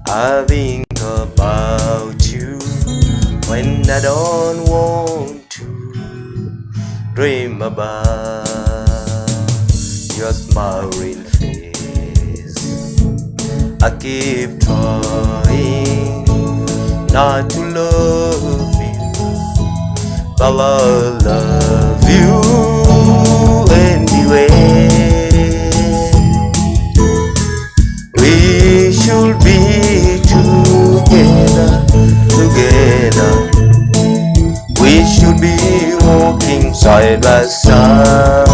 I think about you when I don't want to dream about your smiling face. I keep trying not to love you, but I love you anyway. We should be together, together. We should be walking side by side.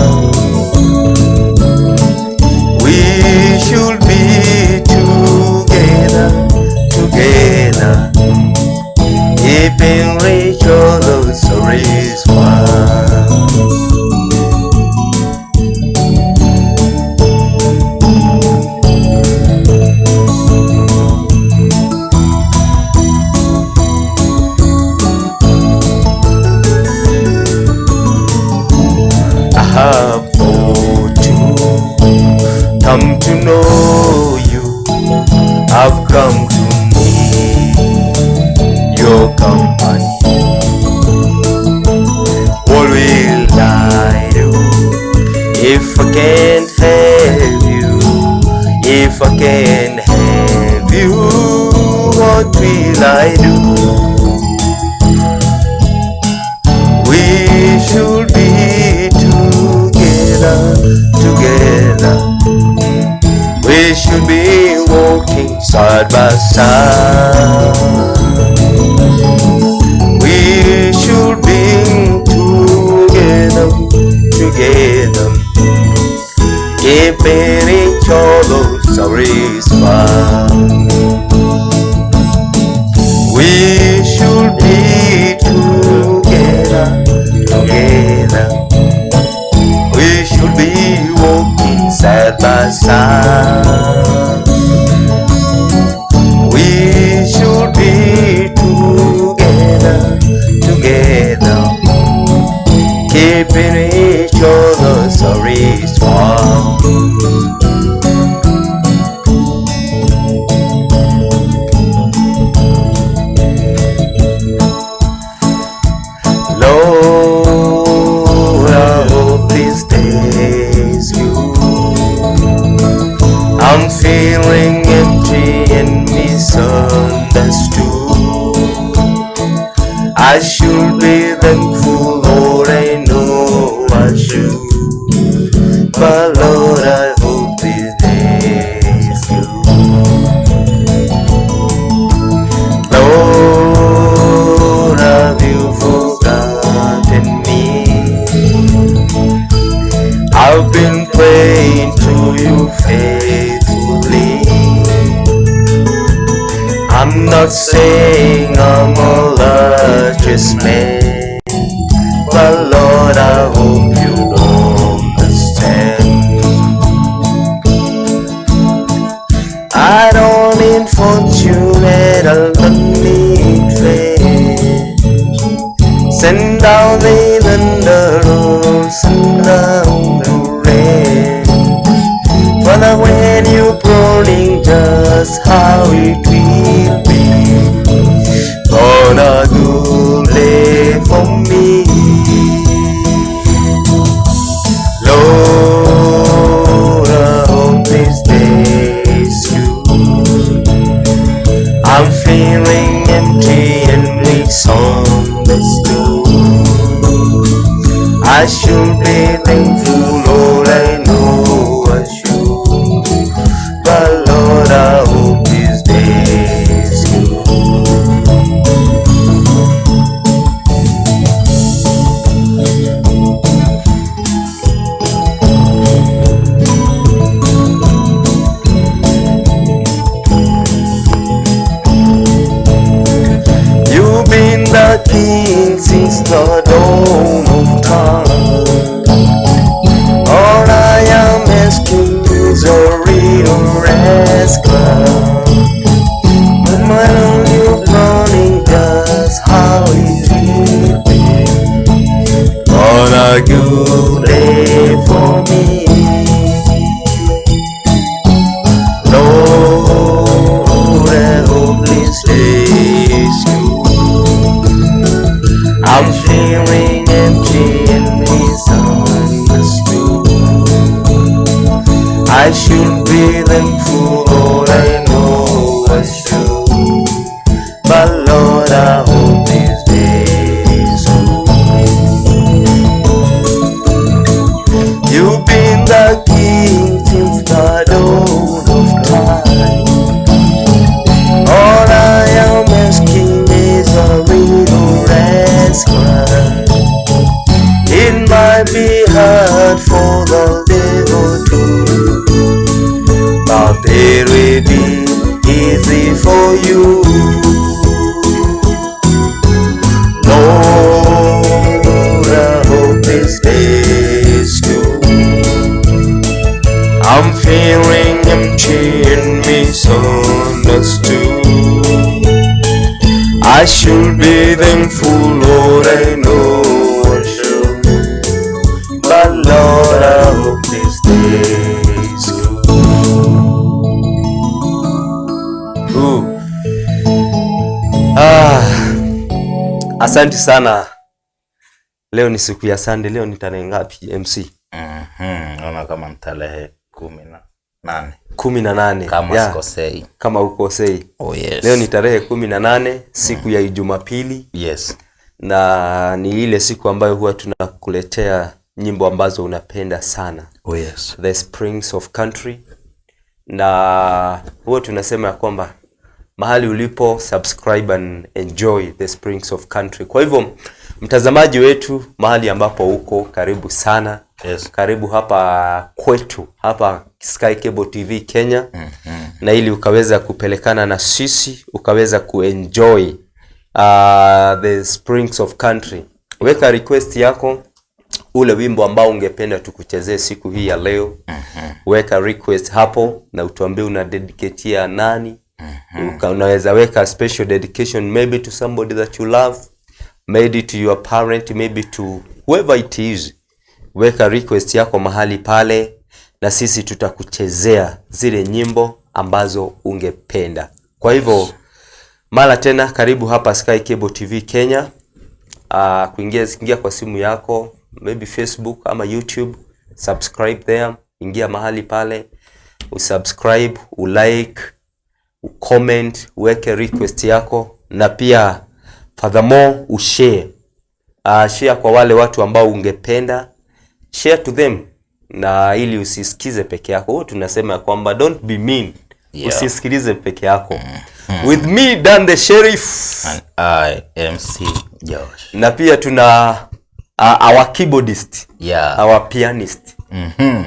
We should be together, together, keeping each other's stories far. I have thought to come to know you. I've come to need your company. What will I do if I can't have you? If I can't have you, what will I do? We should be together, together. We should be walking side by side. We should be together, together, keeping each other's stories far. We should be together, together. We should be walking side by side. We should be together, together, keeping each other's stories far. Lord, I hope this day's you. I'm feeling empty and misunderstood. I should be thankful, Lord, I know I should. But Lord, I hope this day's you. Lord, have you forgotten me? I've been praying to you faithfully. I'm not saying I'm a righteous man, but Lord, I hope you understand. I don't need fortune and I don't need fame. Send down the thunder, Lord, send down the rain. Father, when you're burning, just how it will be. Gonna good day for me. Lord, I hope this day's you. I'm feeling empty and misunderstood. I should be thankful, Lord, I know I should. But Lord, I hope this day's good. You've been the king since the dawn of time. All I am asking is is a real rascal. But my lonely morning, just how it will be. On a good day for me. Lord, I hope this day is good. I'm feeling empty and misunderstood. I should be thankful, Lord, I know I should. But Lord, I hope this day is good. You've been the king since the dawn of time. All I am asking is a little rascal. It might be hard for the devil to do, but it will be easy for you. Lord, I hope this day is good. I'm feeling empty and misunderstood. I should be thankful, Lord, I know I should. But Lord, I hope this day is good. Ooh. Ah, asante sana. Leo ni siku ya Sunday. Leo ni tarehe ngapi, MC? Naona kama ni tarehe 18. 18. Kama sikosei. Kama ukosei. Oh, yes. Leo ni tarehe 18, siku ya Jumapili. Na ni ile siku ambayo huwa tunakuletea nyimbo ambazo unapenda sana. Oh, yes. The Springs of Country. Na huwa tunasema ya kwamba mahali ulipo, subscribe and enjoy the Springs of Country. Kwa hivyo mtazamaji wetu mahali ambapo uko, karibu sana. Karibu hapa kwetu, hapa Sky Cable TV Kenya. Na ili ukaweza kupelekana na sisi, ukaweza kuenjoy the Springs of Country. Weka request yako, ule wimbo ambao ungependa tukuchezee siku hii ya leo. Weka request hapo na utuambie una dedicatea nani. Unaweza weka special dedication maybe to somebody that you love, maybe to your parent, maybe to whoever it is. Weka request yako mahali pale na sisi tutakuchezea zile nyimbo ambazo ungependa. Kwa hivyo mara tena karibu hapa Sky Cable TV Kenya. Kuingia ingia kwa simu yako, maybe Facebook ama YouTube, subscribe there, ingia mahali pale, usubscribe, ulike, ucomment, uweke request yako na pia furthermore ushare. Share kwa wale watu ambao ungependa, share to them, na ili usisikize peke yako. Huwa tunasema ya kwamba don't be mean. Usisikilize peke yako. With me, Dan the Sheriff. And I, MC Josh. Na pia tuna our keyboardist, our pianist.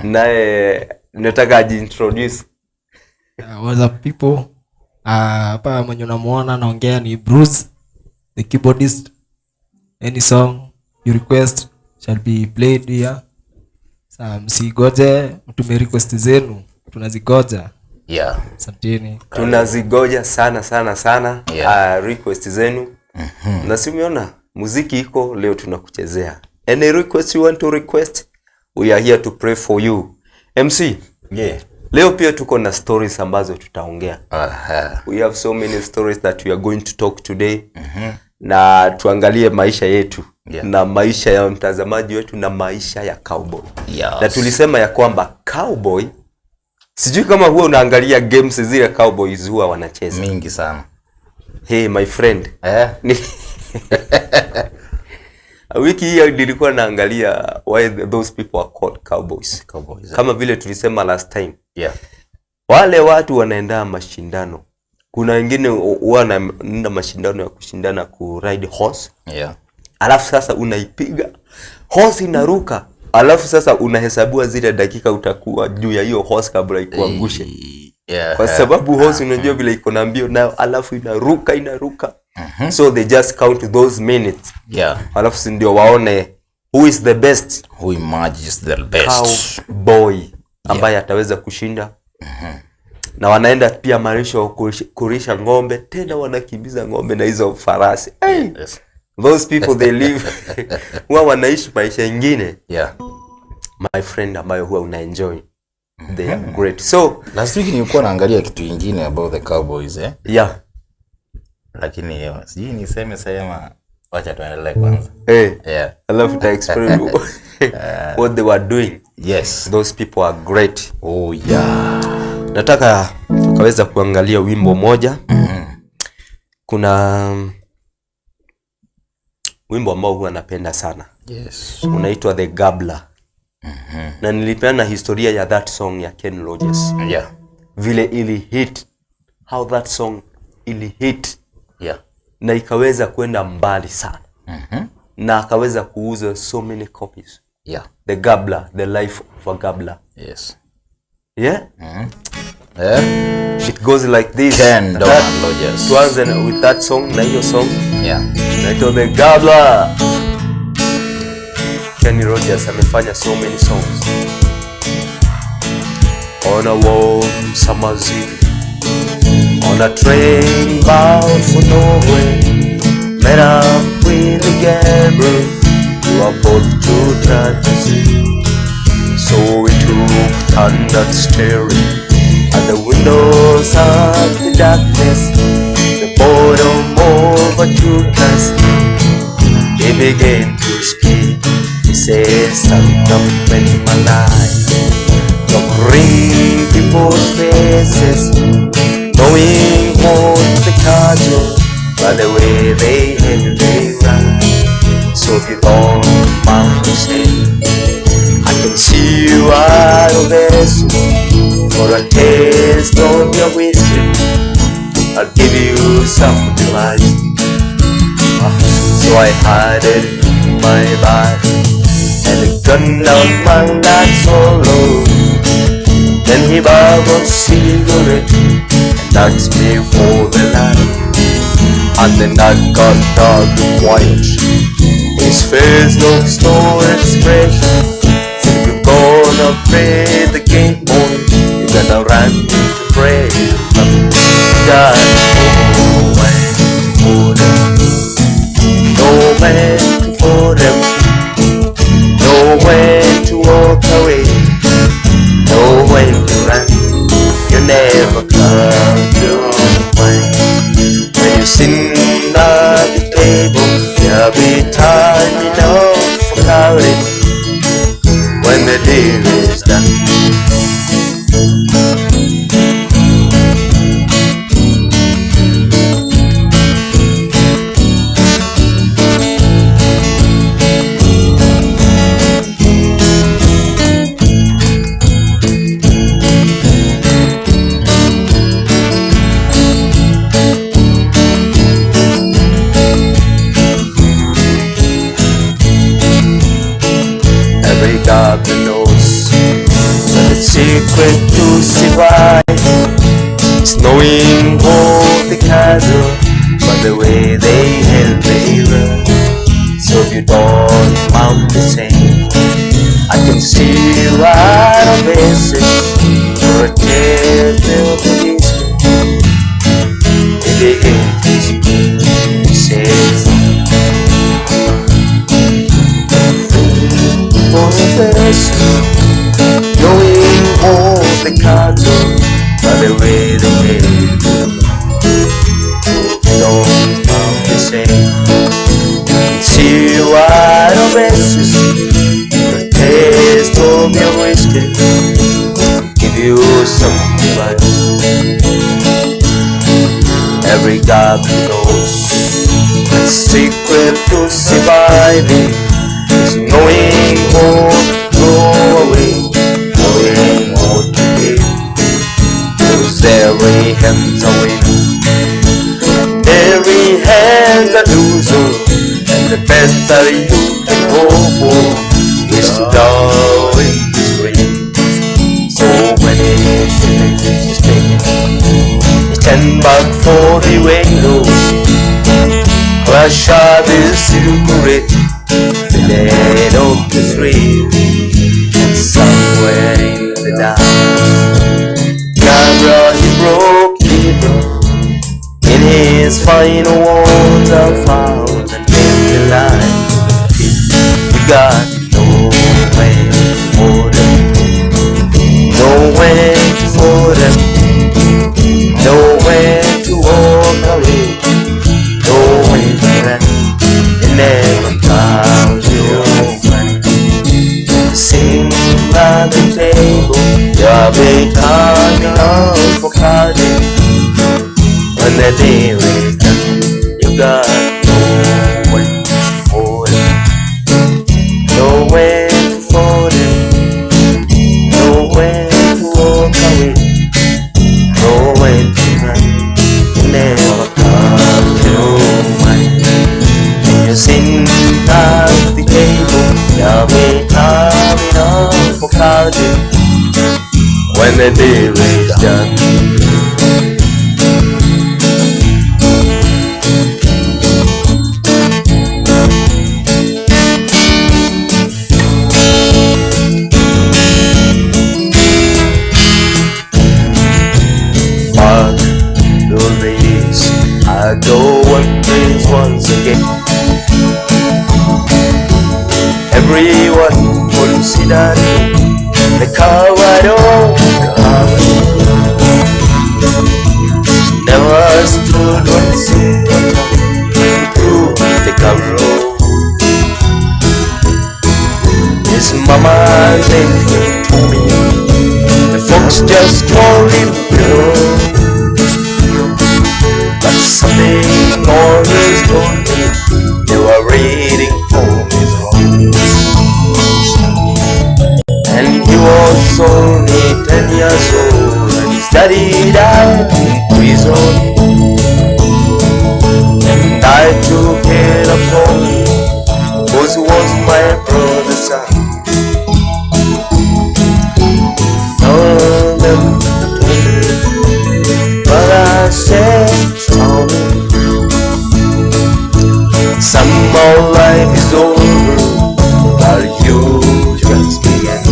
Naye nataka ajiintroduce. What's up, people? Hapa mwenye unamuona naongea ni Bruce, the keyboardist. Any song you request shall be played here. Sa msigoje, mtume request zenu, tunazigoja. Asanteni. Tunazigoja sana sana sana request zenu. Na si umeona muziki iko leo tunakuchezea. Any request you want to request, we are here to pray for you. MC, leo pia tuko na stories ambazo tutaongea. We have so many stories that we are going to talk today. Na tuangalie maisha yetu na maisha ya mtazamaji wetu na maisha ya cowboy. Na tulisema ya kwamba cowboy, sijui kama huwa unaangalia games zile cowboys huwa wanacheza. Mingi sana. Hey my friend. Eh? Wiki hii nilikuwa naangalia why those people are called cowboys. Cowboys. Kama vile tulisema last time. Wale watu wanaenda mashindano. Kuna wengine huwa wanaenda mashindano ya kushindana ku ride horse. Alafu sasa unaipiga horse inaruka. Alafu sasa unahesabiwa zile dakika utakuwa juu ya hiyo horse kabla ikuangushe. Kwa sababu horse unajua vile iko na mbio nayo, alafu inaruka inaruka. So they just count those minutes. Alafu si ndio waone who is the best Who emerges the best. Cowboy. ambaye ataweza kushinda. Na wanaenda pia malisho kurisha ng'ombe, tena wanakimbiza ng'ombe na hizo farasi. Hey, Yes. those people they live huwa wanaishi maisha ingine, Yeah. my friend, ambayo huwa unaenjoy. They are great. So Last week nilikuwa naangalia kitu ingine about the Cowboys, eh? Yeah. Lakini hiyo sijui niseme sema, wacha tuendelee kwanza. Hey, Yeah. alafu ta explain what they were doing. Yes. Those people are great. Oh yeah. Nataka tukaweza kuangalia wimbo moja. Kuna wimbo ambao huwa napenda sana. Yes. Unaitwa The Gambler. Na nilipeana historia ya that song ya Ken Rogers. Yeah. Vile ili hit, how that song ili hit Yeah. na ikaweza kwenda mbali sana. Na akaweza kuuza so many copies. Yeah. The Gambler, the life of a gambler. Yes. Yeah? Yeah. It goes like this. Ken Doman Rogers. Tuanze with that song, na hiyo song Yeah. inaitwa The Gambler. Kenny Rogers amefanya so many songs. On a warm summer's evening, on a train bound for nowhere, met up with a gambler who were both too tired to see. So we took turns at staring at the windows of the darkness. The boredom overtook us. He began to speak. He said, "Something in my life, covering people's faces, knowing what the cards were by the way they held they run. So if you don't mind saying, I can see you out of this for a taste of your whiskey. I'll give you some advice." So I had it in my bag and a gun down my night solo. Then he bought a cigarette and asked me for the light. And then I got dark and white. His face looks no expression. Said, "You're gonna play the game, boy. You're gonna run to pray. God, no man for them, no man for them, no way to walk away, no way to run. You never come to mind. When you sit at the table, there'll be time enough for counting when the deal is done." Every goblin knows that the secret to survive is knowing what the castle by the way they held they run. So if you don't mount the same, I can see you out of places for a taste of the whiskey. If they hate this, he says, knowing all the cards by the way they held. Don't mount the same. See you out of places, the taste of your whiskey, give you some advice. Every goblin knows the secret to surviving is knowing what to throw away, knowing what to give. 'Cause every hand's a winner, every hand's a loser, and the best that you can hope for is to die in this ring. So many things speaking, stand back for the window, crash out the cigarette, the dead of the street, and somewhere in the die. Camera he broke even in his final water found and in the line. You got nowhere for them, nowhere for them, nowhere to walk away, nowhere to run. You never count your money. Sing at the table, you'll be coming out for carding. When the day is done, you got nowhere for them, nowhere for them, nowhere to walk away, nowhere to run. You never count your money. When you sing at the table, you'll be coming out for carding. When the day is done. Mark those ladies, I go one place once again. Everyone consider the coward, coward. Never stood on silver to prove the cover. His mama named him Tommy. The folks just called him Bill. But something always told me they were waiting for his wrong. And he was only 10 years old, and his daddy died in prison. And I took it upon me, 'cause he was my brother's son. None of them told me, but I said, Tommy, somehow life is over, but you just began.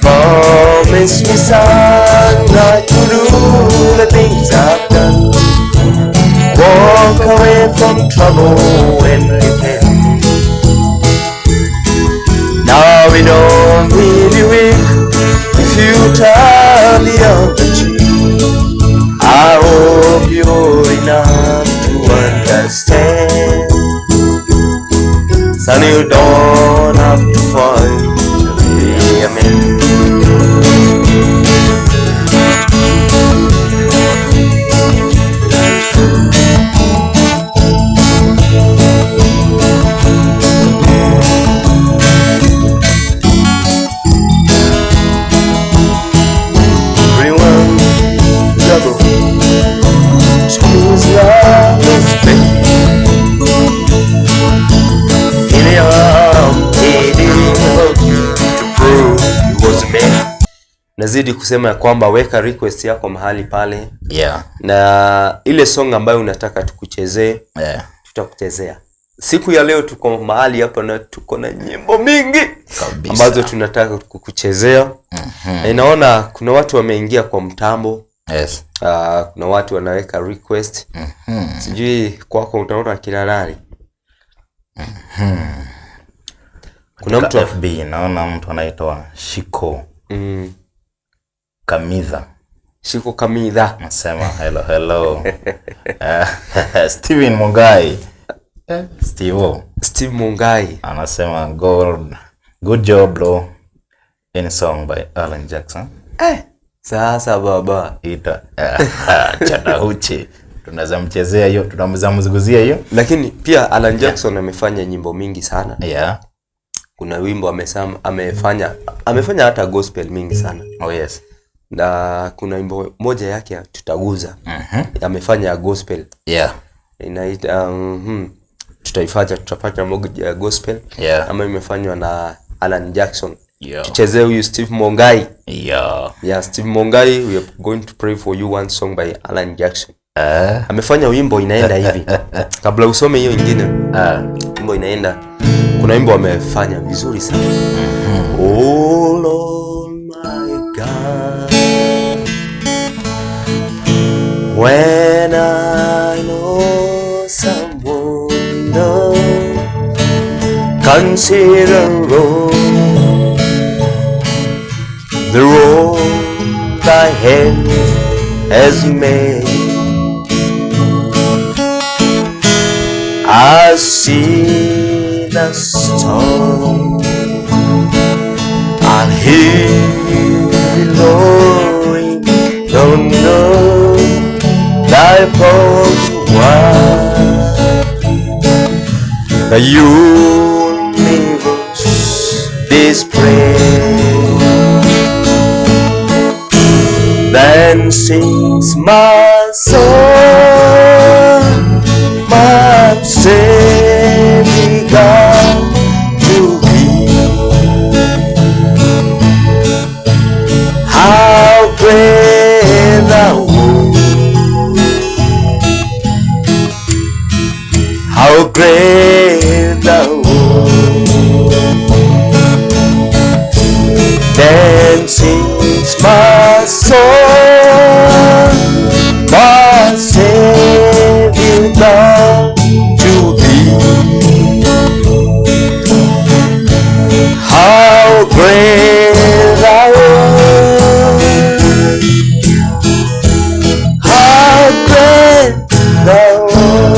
Promise me, son, not to do the things I've done. Walk away from trouble when you can. Now we don't really weak if you turn the other cheek. I hope you're enough to understand. Son, you don't have to fight to be a man. Everyone double Tommy's love is big. In the arm, he didn't look to prove he was a man. Nazidi kusema ya kwamba weka request yako mahali pale, na ile song ambayo unataka tukuchezee, tutakuchezea. Siku ya leo tuko mahali hapa na tuko na nyimbo mingi Kabisa. ambazo tunataka kukuchezea. Na inaona kuna watu wameingia kwa mtambo. Kuna watu wanaweka request. Sijui kwako utaona kina nani? Kuna mtu Katika FB naona mtu anaitwa Shiko Kamidha. Shiko Kamidha. Nasema hello hello. Steven Mungai. Steve Steve Mungai. anasema good job bro. Any song by Alan Jackson. Sasa baba. Ita Chadahuchi. Tunaweza mchezea hiyo, tunaweza mzunguzia hiyo. Lakini pia Alan Jackson amefanya nyimbo mingi sana. Kuna wimbo amefanya hata gospel mingi sana. Oh yes. Na kuna wimbo moja yake tutaguza. Amefanya ya gospel. Inaita tutaifanya, tutafanya moja ya gospel. Ama imefanywa na Alan Jackson. Tuchezee huyu Steve Mongai. Yeah, Steve Mongai, we are going to pray for you one song by Alan Jackson. Amefanya wimbo inaenda hivi. Kabla usome hiyo ingine. Wimbo inaenda. Kuna wimbo amefanya vizuri sana. Oh Lord my God, when I know someone consider all the world thy hand has made, I see the storm, I hear the roaring thunder, thy power the universe display. Then sings my soul, my Savior God to thee. How great thou art, how great thou art. Then sings my soul, my Savior God to thee. How great thou art, how great thou art.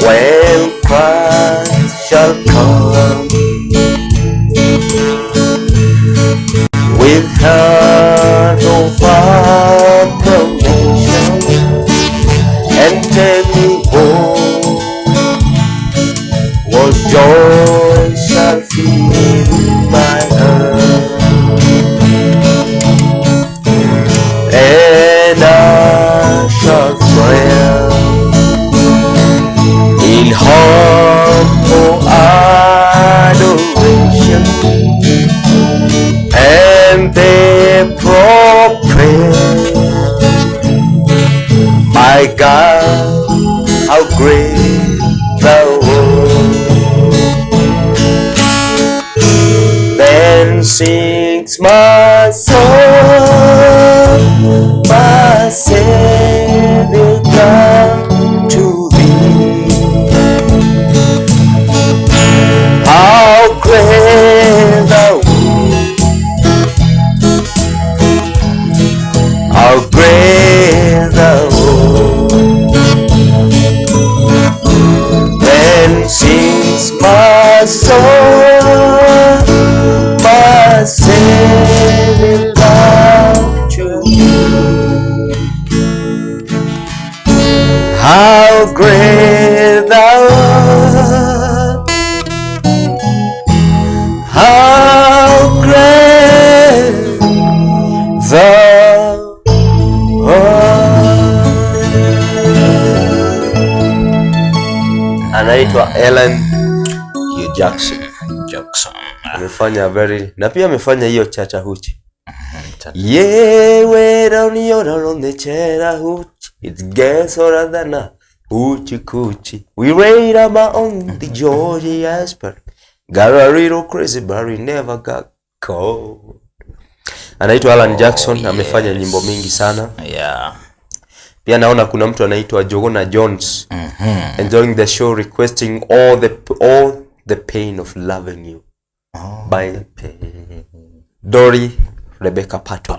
When Christ shall come with heart of acclamation and take me home, what joy shall fill my heart, and I shall thrill in humble adoration, and they proclaim, my God, how great thou art. Then sings my soul, my Savior God to thee. How great thou art, how great thou art. Then sings my soul, my Savior God to thee. How great thou art, how great thou art. Anaitwa Ellen Jackson. Jackson. Amefanya very, na pia amefanya hiyo Chattahoochee. Yeah, way down yonder on the Chattahoochee, it gets hotter than a hoochie coochie. We raid 'em on the Georgia Asper. Got a little crazy but we never got caught. Anaitwa Alan Jackson, amefanya nyimbo mingi sana. Pia naona kuna mtu anaitwa Jogona Jones. Enjoying the show, requesting all the pain of loving you by Dory Rebecca Patton.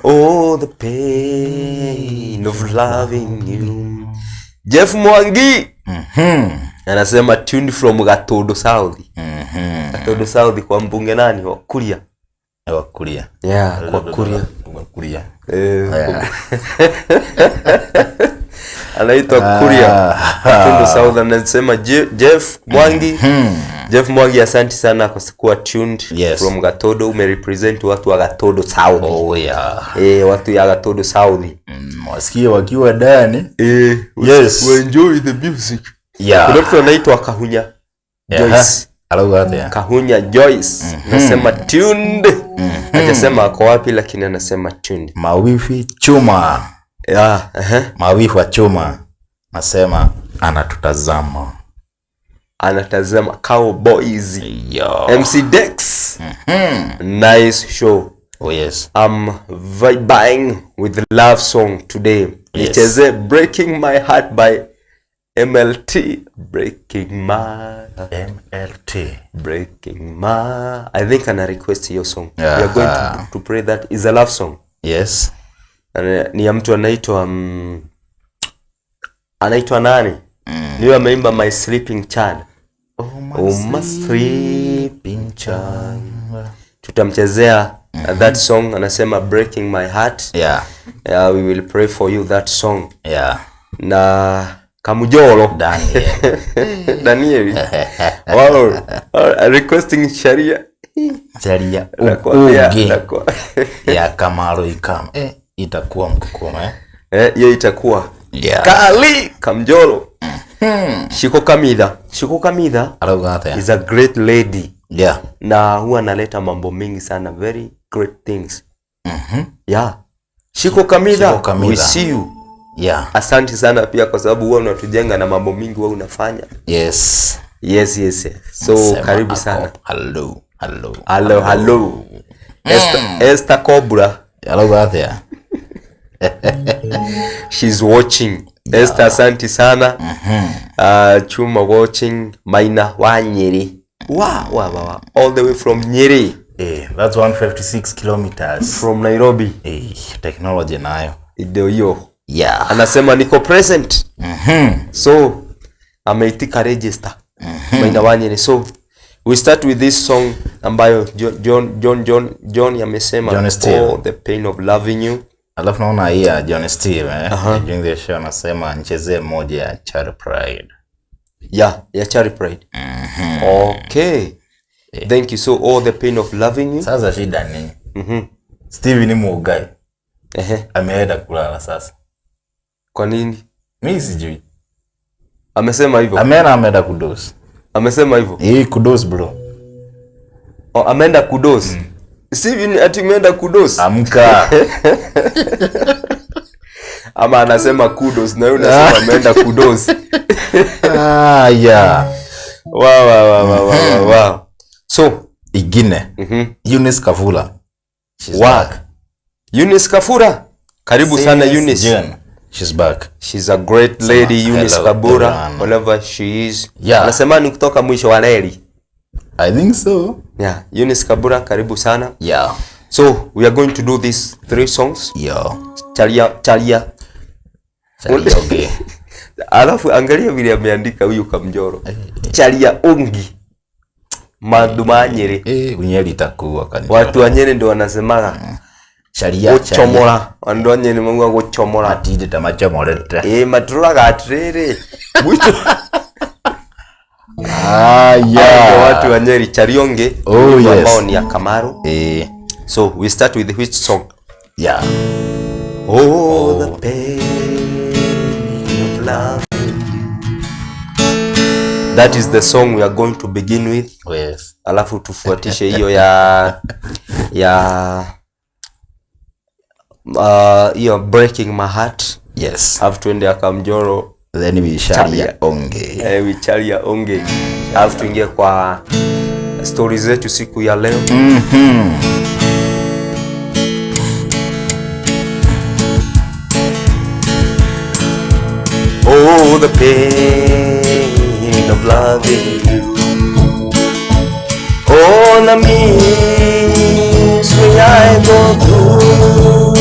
All the pain of loving you. Jeff Mwangi anasema tuned from Gatodo South. Gatodo South kwa mbunge nani wa Kuria. Wa Kuria. Yeah, kwa Kuria. Wa Kuria. Anaitwa Kuria. Gatodo South anasema Jeff Mwangi. Jeff Mwangi, asante sana kwa kuwa tuned from Gatodo. Umerepresent watu wa Gatodo South. Oh yeah. Watu ya Gatodo South. Wasikie wakiwa ndani. We enjoy the music. Kuna mtu anaitwa Kahunya Joyce. Arauga atia? Kahunya Joyce. Anasema tuned. Hajasema ako wapi lakini anasema tuned. Mawifi chuma. Yeah. Mawifi wa chuma. Nasema Anatutazama. Anatazama Cowboys. Yo. MC Dex. Nice show. Oh yes. I'm vibing with the love song today. Yes. Nicheze Breaking My Heart by MLT. Breaking my MLT. Breaking my, I think ana request hiyo song. We Aha. are going to pray that is a love song. Yes. Ni ya mtu anaitwa anaitwa nani? Ni yule ameimba My Sleeping Child. Oh my, Oh my sleeping child. Tutamchezea that song, anasema Breaking My Heart. Yeah. Yeah, we will pray for you that song. Yeah. Na Kamujolo Daniel. Daniel. Wow. Requesting Sharia. Sharia Nakwambia, uge ya Kamaru ikam. Itakuwa mkukuma eh. Hiyo itakuwa. Yeah. Kali Kamjolo. Shiko Kamida. Shiko Kamida Arauga atia? is a great lady. Yeah. Na huwa analeta mambo mingi sana, very great things. Yeah. Shiko Kamida, Shiko Kamida. we see you. Yeah. Asante sana pia kwa sababu huwa unatujenga na mambo mingi huwa unafanya. Yes. Yes, yes, yes. So Sema karibu ako. sana. Hello. Hello. Hello, hello. Esther Cobra, Arauga atia? she's watching. Esther, asante sana. Chuma watching. Maina wa Nyeri. Wa wa wa wa. All the way from Nyeri, That's 156 kilometers. from Nairobi. Technology nayo. Ndio hiyo. Yeah. Anasema niko present. So ameitika register. Maina wa Nyeri. So we start with this song ambayo John amesema John Steele. Oh, the pain of loving you. Alafu naona hii ya John Steve during the show anasema nichezee moja ya Charlie Pride. Yeah, ya Charlie Pride. Okay. Thank you. So all the pain of loving you. Sasa shida ni Steve ni muogai. Ameenda kulala sasa. Kwa nini? Mimi sijui. Amesema hivyo. Ameenda kudos. Amesema hivyo. Hii kudos bro. Oh, ameenda kudos. Steve ati ameenda kudos. Amka. Ama anasema kudos na yeye unasema ameenda kudos. Yeah. Wow, wow, wow, wow, wow, wow. So, Igine. Eunice Kafula. She's Wow. back. Eunice Kafura. Karibu sana Since Eunice. June, she's back. She's a great lady Eunice hello, Kabura, everyone. wherever she is. Yeah. Anasema ni kutoka mwisho wa reli. I think so. Yeah, Eunice Kabura, karibu sana. Yeah. So, we are going to do these three songs. Yo. Chalia, Chalia. Charioge. Alafu angalia vile ameandika huyu Kamjoro. Chalia ongi. Madumanyere. Unyeri itakuwa kanisa. Watu wa Nyeri ndio wanasemaga Chalia. guchomora. Andu a Nyeri mauga guchomora. Atinde tamachomorete. Maturaga atiriri. Mwicho. Yeah. Watu wa Nyeri Charionge. Oh, wimbo yes. ambao ni ya Kamaru. So we start with which song? Yeah. Oh, the pain of love. That is the song we are going to begin with. Yes. Alafu tufuatishe hiyo ya hiyo Breaking My Heart. Yes. Alafu tuende Akamjoro. Then we Chalia Onge. We Chalia Onge. Alafu tuingie kwa stories zetu siku ya leo. Oh, the pain of loving you. All the misery I go through,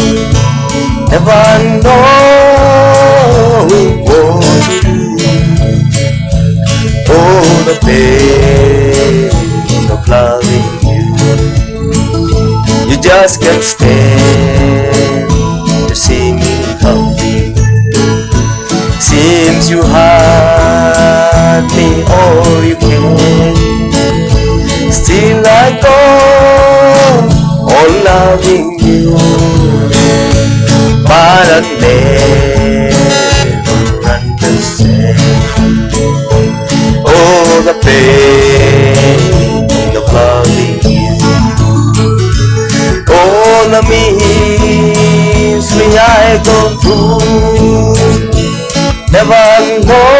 never knowing what to do. Oh, the pain of loving you. You just can't stand to see me happy. Seems you hurt me all you can. Still I go on loving you, but I never understand. Oh, the pain of loving you. All the misery I go through, never know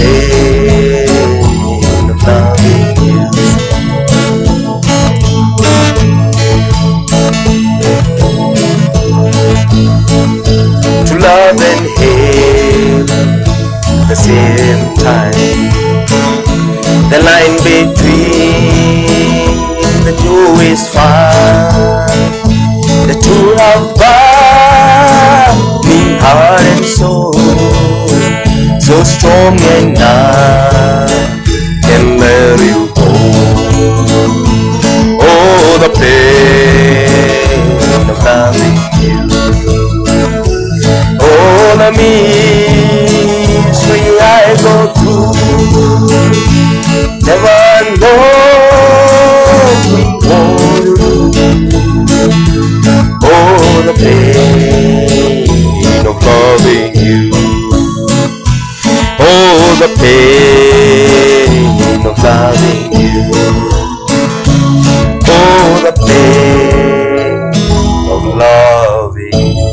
pain of loving you. To love and hate at the same time. The line between the two is far. The two have burning heart and soul, so strong and I can let you go. Oh, the pain of loving you. Oh, the misery I go through. Never knowing what to do. Oh, the pain of loving you. Oh, the pain of loving you. Oh, the pain of loving you.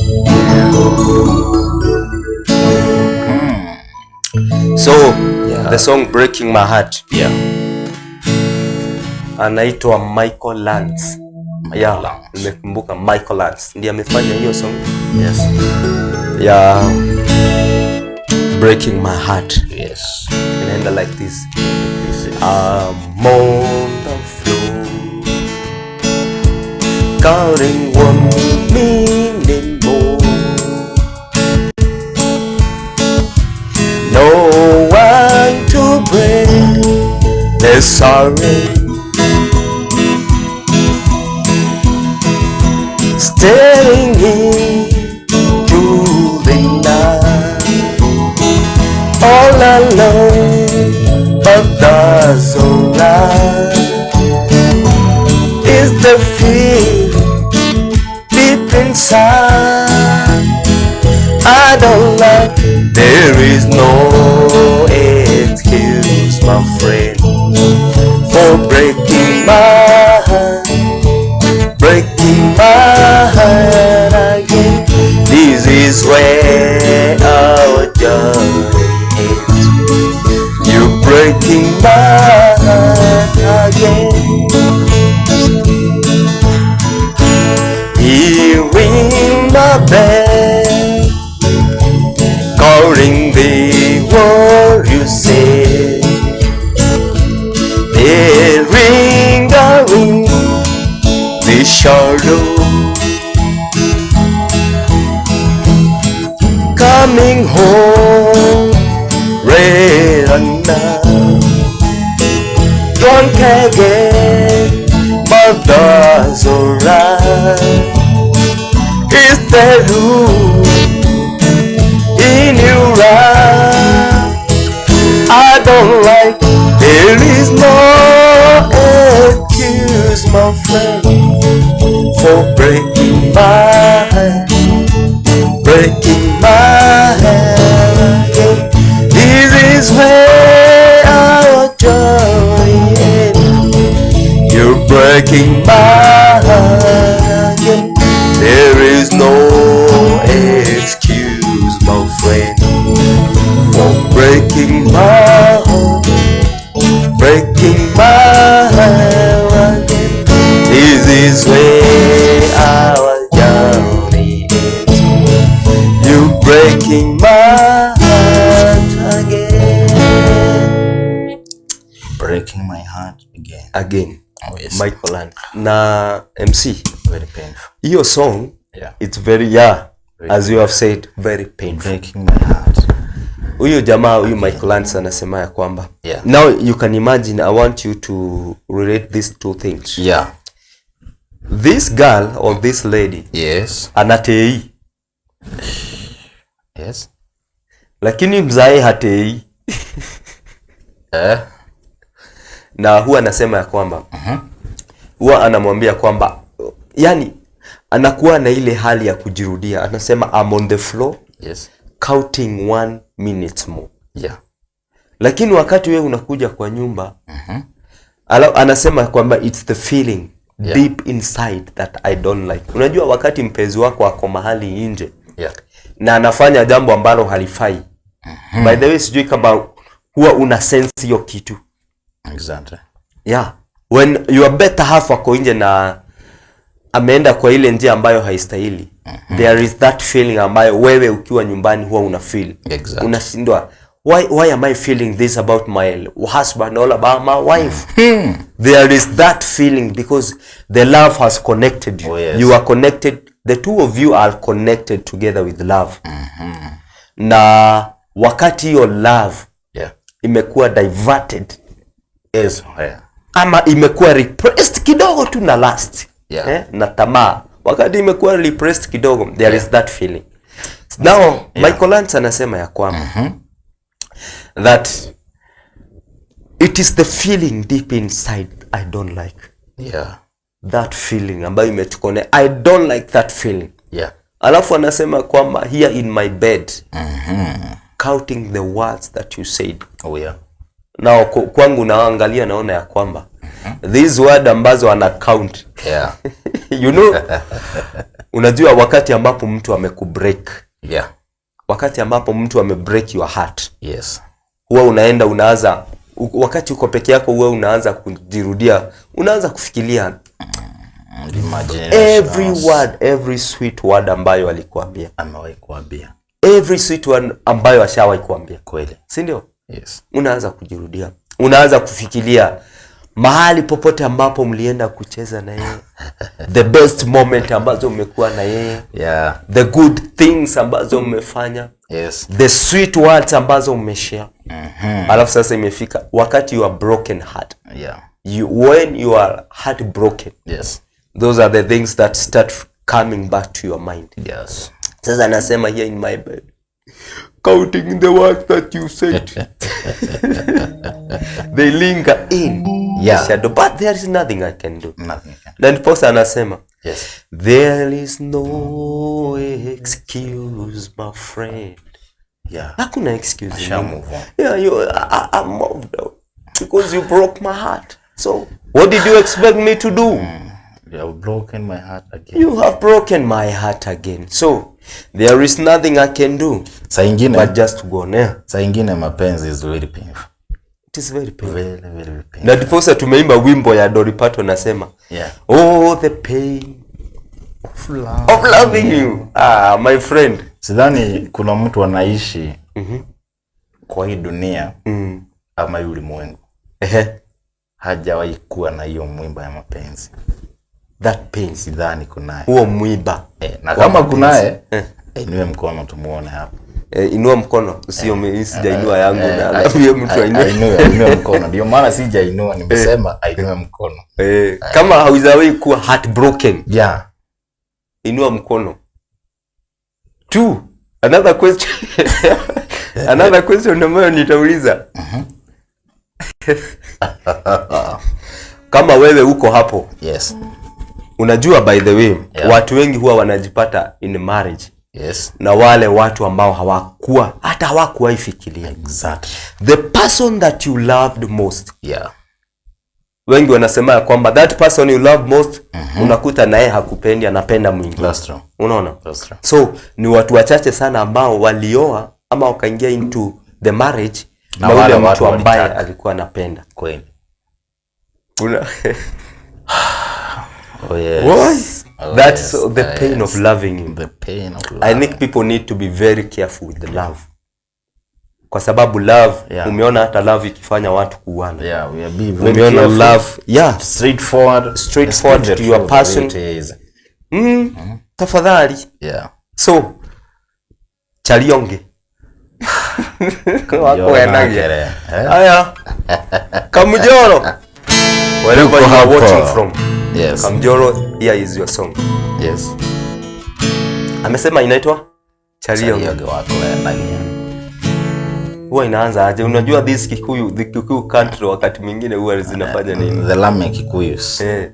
So, the song "Breaking My Heart" anaitwa Michael Lance. Yeah, Lance. Nimekumbuka Michael Lance ndiye amefanya hiyo song ya "Breaking My Heart". Inaenda like this. This is I'm on the floor, counting one minute more. No one to break the sorrow. Staring into the night, all alone, but that's alright. Is the fear deep inside I don't like. There is no excuse, my friend, for breaking my heart, breaking my heart again. This is where our journey ends. You breaking my heart again. Here in my bed, calling the word you said. They ring the ring, the shadow coming home, red and night. Drunk again, but that's alright. Is the room in your eyes I don't like. There is no excuse, my friend, for breaking my heart, breaking my heart again. This is where our joy ends. You're breaking my heart again. There is no excuse, my friend, for breaking my heart, breaking my heart again. This is where our journey ends. You breaking my heart again. Breaking my heart again. Again. Oh, yes. Michael Land na MC. Very painful. Hiyo song, it's very, yeah, Very as you have said, very painful. Breaking my heart. Huyu jamaa, huyu Michael Lance, anasema ya kwamba, now you can imagine, I want you to relate these two things. This girl or this lady anatei, lakini mzae hatei. Na huwa anasema ya kwamba huwa anamwambia kwamba, yani, anakuwa na ile hali ya kujirudia. Anasema, "I'm on the floor counting one minute more." Lakini wakati wewe unakuja kwa nyumba, anasema kwamba it's the feeling deep inside that I don't like. Unajua wakati mpenzi wako ako mahali nje na anafanya jambo ambalo halifai. By the way, sijui kama Huwa una sense hiyo kitu. Exactly. Yeah, when your better half ako nje na ameenda kwa ile njia ambayo haistahili, there is that feeling ambayo wewe ukiwa nyumbani huwa una feel. Unashindwa, why am I feeling this about my husband or about my wife? There is that feeling because the love has connected you. Oh, yes. You are connected, the two of you are connected together with love. Na wakati hiyo love imekuwa diverted ama imekuwa repressed kidogo tu na lust, na tamaa, wakati imekuwa repressed kidogo, there is that feeling. Now Michael Lantz anasema ya kwamba that it is the feeling deep inside I don't like. That feeling ambayo imetukone, I don't like that feeling. Alafu anasema kwamba here in my bed, counting the words that you said. Now kwangu naangalia, naona ya kwamba these word ambazo ana count, unajua wakati ambapo mtu amekubreak, wakati ambapo mtu amebreak your heart, huwa unaenda unaanza, wakati uko peke yako, huwa unaanza kujirudia, unaanza kufikiria Imagination. Every word, every sweet word ambayo alikuambia, Amewahi kuambia. Every sweet word ambayo ashawahi kuambia. Kweli. Si ndio? Yes. Unaanza kujirudia, unaanza kufikiria mahali popote ambapo mlienda kucheza na yeye, the best moment ambazo mmekuwa na yeye, the good things ambazo mmefanya, the sweet words ambazo mmeshare. Alafu sasa imefika wakati you are broken heart, when you are heartbroken, those are the things that start coming back to your mind. Sasa anasema, here in my bed, counting the words that you said, they linger in the shadow, but there is nothing I can do. Nothing. Na ndiposa anasema, there is no excuse, my friend. Hakuna excuse. Asha move on. Yeah, I moved out because you broke my heart. So what did you expect me to do? You have broken my heart again. You have broken my heart again, so there is nothing I can do Saa ingine but just to go on, yeah. saa ingine mapenzi is very painful. It is very painful. Very, very painful. Na ndiposa tumeimba wimbo ya Dolly Parton, nasema, "Oh, the pain Of love. Of loving you." Ah, my friend. Sidhani kuna mtu anaishi kwa hii dunia ama hii ulimwengu hajawahi kuwa na hiyo mwiba ya mapenzi. That pain. Sidhani kunaye. Huo mwiba. Na wa kama mapenzi. kunaye, inue mkono tumuone hapa. Inua mkono, sio mimi, sijainua yangu na alafu mtu ainue. Ainue mkono. Ndio maana sijainua, nimesema ainue mkono. Kama haujawahi kuwa heartbroken, inua mkono. Two, another question, another question ambayo nitauliza, kama wewe uko hapo, unajua, by the way, watu wengi huwa wanajipata in marriage na wale watu ambao hawakuwa, hata hawakuwahi fikiria, the person that you loved most. Wengi wanasema ya kwamba that person you love most, unakuta naye hakupendi, anapenda mwingine. That's true. Unaona? That's true. So ni watu wachache sana ambao walioa ama wakaingia into the marriage Na na wale ule watu mtu ambaye walitaka. Alikuwa anapenda. Kweli. Una Oh, yes. Why? Oh, That's yes. the Oh, pain yes. of loving you. The pain of love. I think people need to be very careful with the love, kwa sababu love, umeona hata love ikifanya watu kuuana. Yeah, we are be very Umeona careful. love, yeah. Straightforward. Straightforward Let's give to the your truth the way person. it is. Tafadhali. So Chalionge wako enage. Kere, eh? Haya, Kamujoro, wherever you are hapo. Watching from, Kamjoro, here is your song. Amesema inaitwa Chalionge. Chalionge wako enage. Huwa inaanza aje? Unajua this Kikuyu, the Kikuyu country, wakati mwingine huwa zinafanya nini? The Lame Kikuyus. Eh.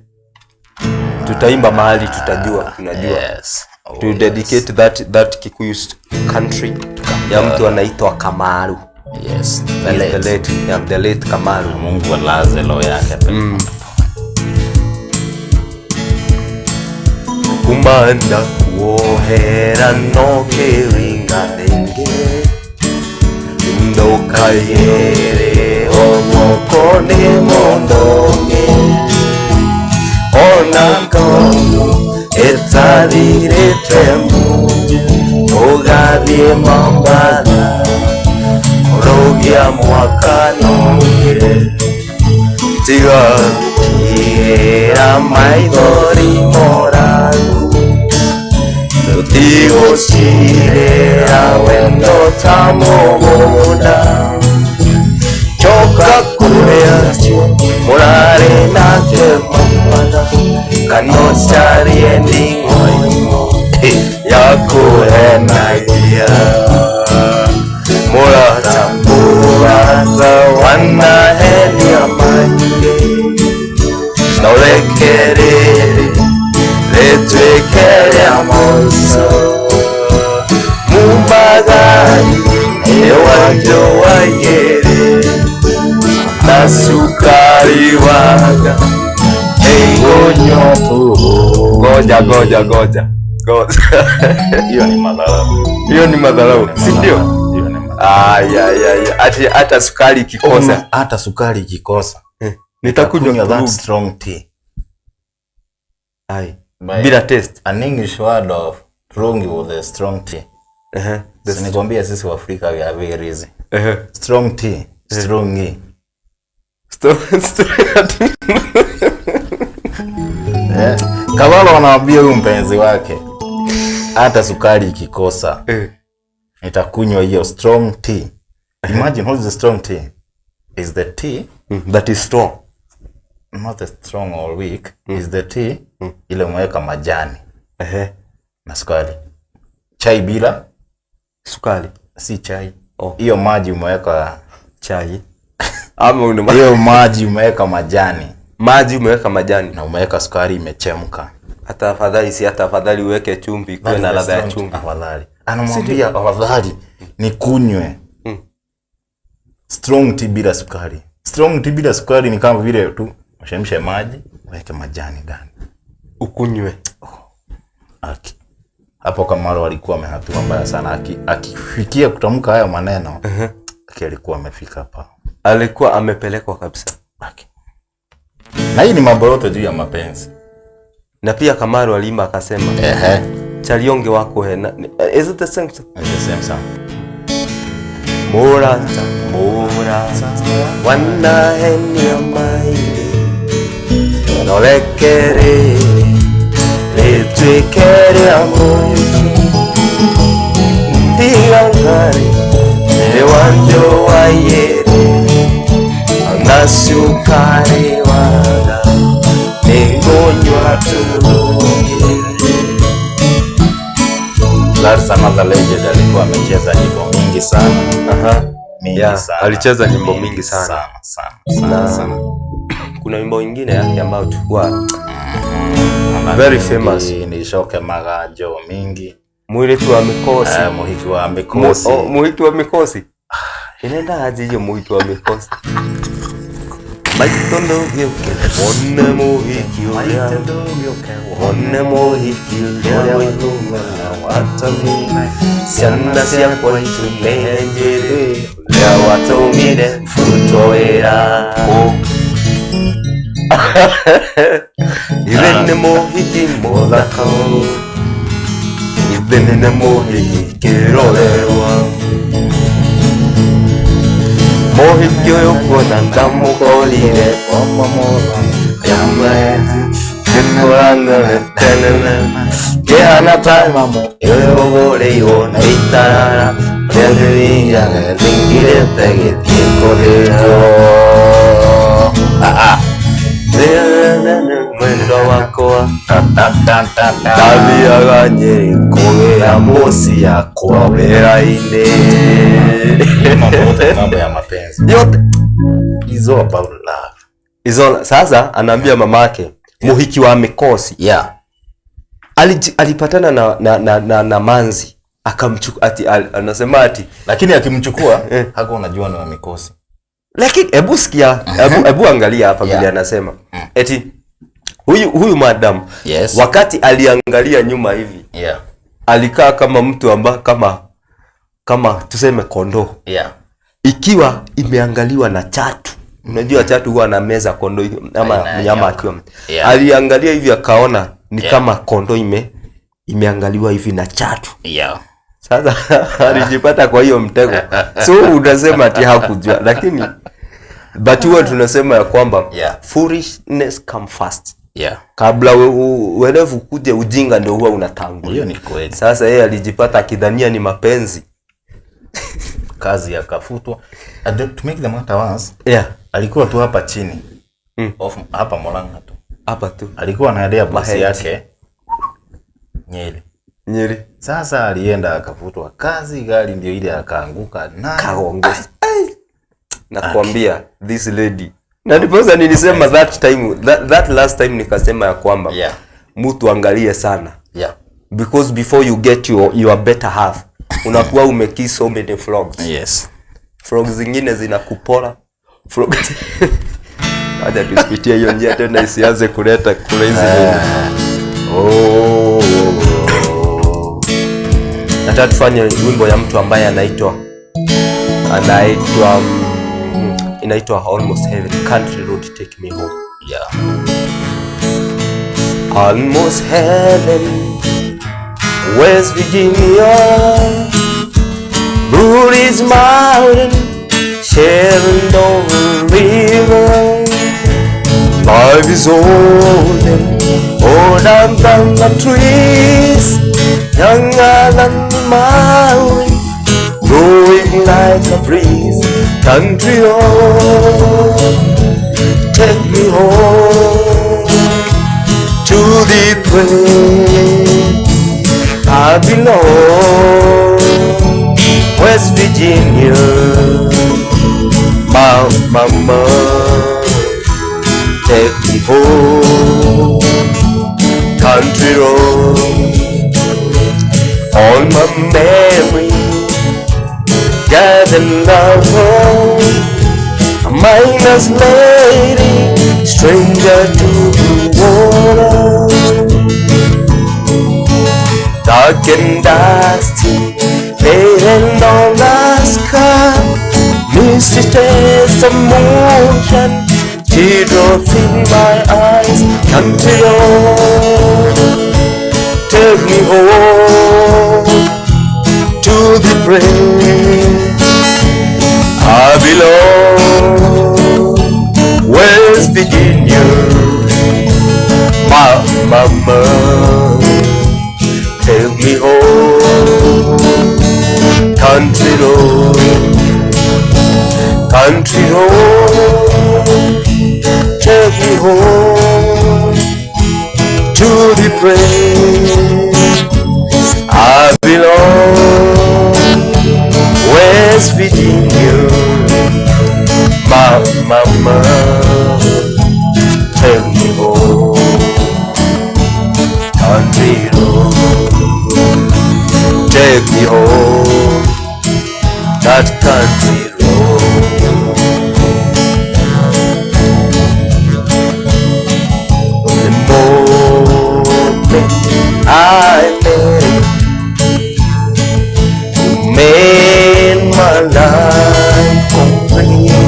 Tutaimba mahali tutajua, tunajua. Oh, To dedicate that Kikuyu country ya mtu anaitwa Kamaru. Yes. The He is late. the late, yeah, the late Kamaru. Mungu alaze roho yake peponi. Kumanda kuohera no kiringa thenge. Ndũkaigĩrĩrwo guoko nĩ mũndũ ũngĩ, ona ngoro ĩtathirĩte munju. Ũgathiĩ Mombatha kũrũgia mwaka nũngĩ, tiga gũtigĩra maithori moragu. Tũtigũcirĩra wendo ta mũgũnda, coka kũrĩ acio mũrarĩ nake Mombatha, kana ũcarie nding'oing'o ya kũhenagia. Mũrata, mũrata, wanahenia maingĩ, na ũreke rĩrĩ rĩtuĩke rĩa mũico. Mumbathani nĩ wa igĩrĩ, na cukari waga nĩngũnyua. Goja, goja, goja, goja. Hiyo ni madharau. Hiyo ni madharau, si ndio? Hiyo ni madharau. Ay, ay, ay. Ati hata sukari ikikosa, Hata sukari ikikosa, nitakunywa kunywa that turungi. Strong tea. Ai. By Bila taste. An English word of turungi was a strong tea. Si nikwambia sisi wa Afrika we are very easy. Strong tea, strong tea. Eh, Kawala wanaambia huyu mpenzi wake, hata sukari ikikosa, nitakunywa hiyo strong tea. Imagine, what is the strong tea? Is the tea That is strong. Not the strong or weak, is the tea ile umeweka majani na sukari. Chai bila Sukari. Si chai. Oh. Hiyo maji umeweka Chai. Ama una hiyo maji umeweka majani Maji umeweka majani. Na umeweka sukari imechemka. Hata afadhali, si hata afadhali uweke chumvi, ikuwe na ladha ya chumvi. Afadhali. Anamwambia afadhali nikunywe strong tea bila sukari. Strong tea bila sukari ni kama vile tu uchemshe maji, uweke majani ndani. Ukunywe. Aki. Hapo Kamaro alikuwa amehatua mbaya sana. Akifikia kutamka haya maneno, aki alikuwa amefika hapa. Alikuwa amepelekwa kabisa. Aki. Na hii ni mambo yote juu ya mapenzi. Na pia Kamaru aliimba akasema, Chalionge wako hena. Is it the same song? It's the same song. Mũrata, mũrata, wanahenia maingĩ, no reke rĩrĩ rĩtuĩke rĩa mũico. Tiga ngarĩ nĩ wanjũ wa igĩrĩ, na cukari waga nĩngũnyua turungi. That's another legend, alikuwa amecheza nyimbo mingi sana. Mingi Yeah, sana. Alicheza nyimbo mingi sana. Sana sana sana sana. Kuna wimbo ingine yake ambayo tulikuwa Ana very mingi, famous. Nicoke maganjo mingi. Mwiritu wa mikosi. Eh, muhiki wa mikosi. Oh, muhiki wa mikosi. Inaenda aje hiyo muhiki wa mikosi? Maitũ ndũgĩũke wone mũhiki ũrĩa, wone mũhiki ũrĩa waitũmana watũmire ciana ciakwa itume njĩrĩ ũrĩa watũmire butwo wĩra kũ. Ithe nĩ mũhiki mũthaka, ithe nĩ mũhiki kĩrorerwa, mũhiki ũyũ kuona ndamũkorire kĩhana ta ĩrũgũrĩirwo nĩ itarara rĩathĩringaga thingirĩte gĩthiĩ kũthĩnjwo. Mwendo wakwa ndathiaga Nyĩrĩ kũgĩra mũciĩ yakwa wĩra-inĩ. Mambo yote ni mambo ya mapenzi. Yote. It's all about love. Izola, sasa anaambia mamake muhiki wa mikosi. Alipatana na manzi akamchukua, ati anasema ati Lakini akimchukua hakuwa unajua ni wa mikosi. Lakini hebu sikia, hebu angalia hapa vile anasema. Eti huyu madam wakati aliangalia nyuma hivi, alikaa kama mtu amba kama tuseme kondoo. Ikiwa imeangaliwa na chatu. Unajua chatu huwa anameza kondoo ama Aina ya mnyama nyoka. akiwa. Yeah. Aliangalia hivi akaona ni Yeah. kama kondoo imeangaliwa hivi na chatu. Yeah. Sasa alijipata kwa hiyo mtego. So unasema ati hakujua, lakini but huwa tunasema ya kwamba Yeah. foolishness come first. Yeah. Kabla uerevu kuje, ujinga ndio huwa unatangulia. Hiyo ni kweli. Sasa yeye alijipata akidhania ni mapenzi. Kazi akafutwa. And to make the matter worse, Yeah. alikuwa tu hapa chini. Off hapa Murang'a tu. Hapa tu. Alikuwa anaendea bosi Maheti. yake Nyeri. Nyeri. Sasa alienda akafutwa kazi, gari ndio ile akaanguka na Kaongeza. Nakwambia this lady. Na ndiposa nilisema that time that last time nikasema ya kwamba Yeah. mtu angalie sana. Yeah. Because before you get your better half, unakuwa umekiss so many frogs. Yes. Frogs zingine zinakupora. Frogs. Acha tusipitie hiyo njia tena isianze kuleta kule hizi. Oh. Nataka tufanye wimbo ya mtu ambaye anaitwa inaitwa Almost Heaven, Country Road Take Me Home. Yeah. Almost heaven, West Virginia, Blue Ridge Mountain, Shenandoah River. Life is olden, older than the trees, younger than the mountain, blowing like a breeze. Country road, take me home to the place I belong, West Virginia, my mama, take me home, country road, all my memories gathered love, a miner's lady, stranger to the water, dark and dusty, pale on Alaska, misty taste of moonshine, teardrops in my eyes. Country road, take me home to the place I belong, West Virginia, my mama, take me home, country road, country road, take me home to the place I belong, West Virginia, my mama, take me home, country road, take me home, that country road. The moment I met you, made my life complete.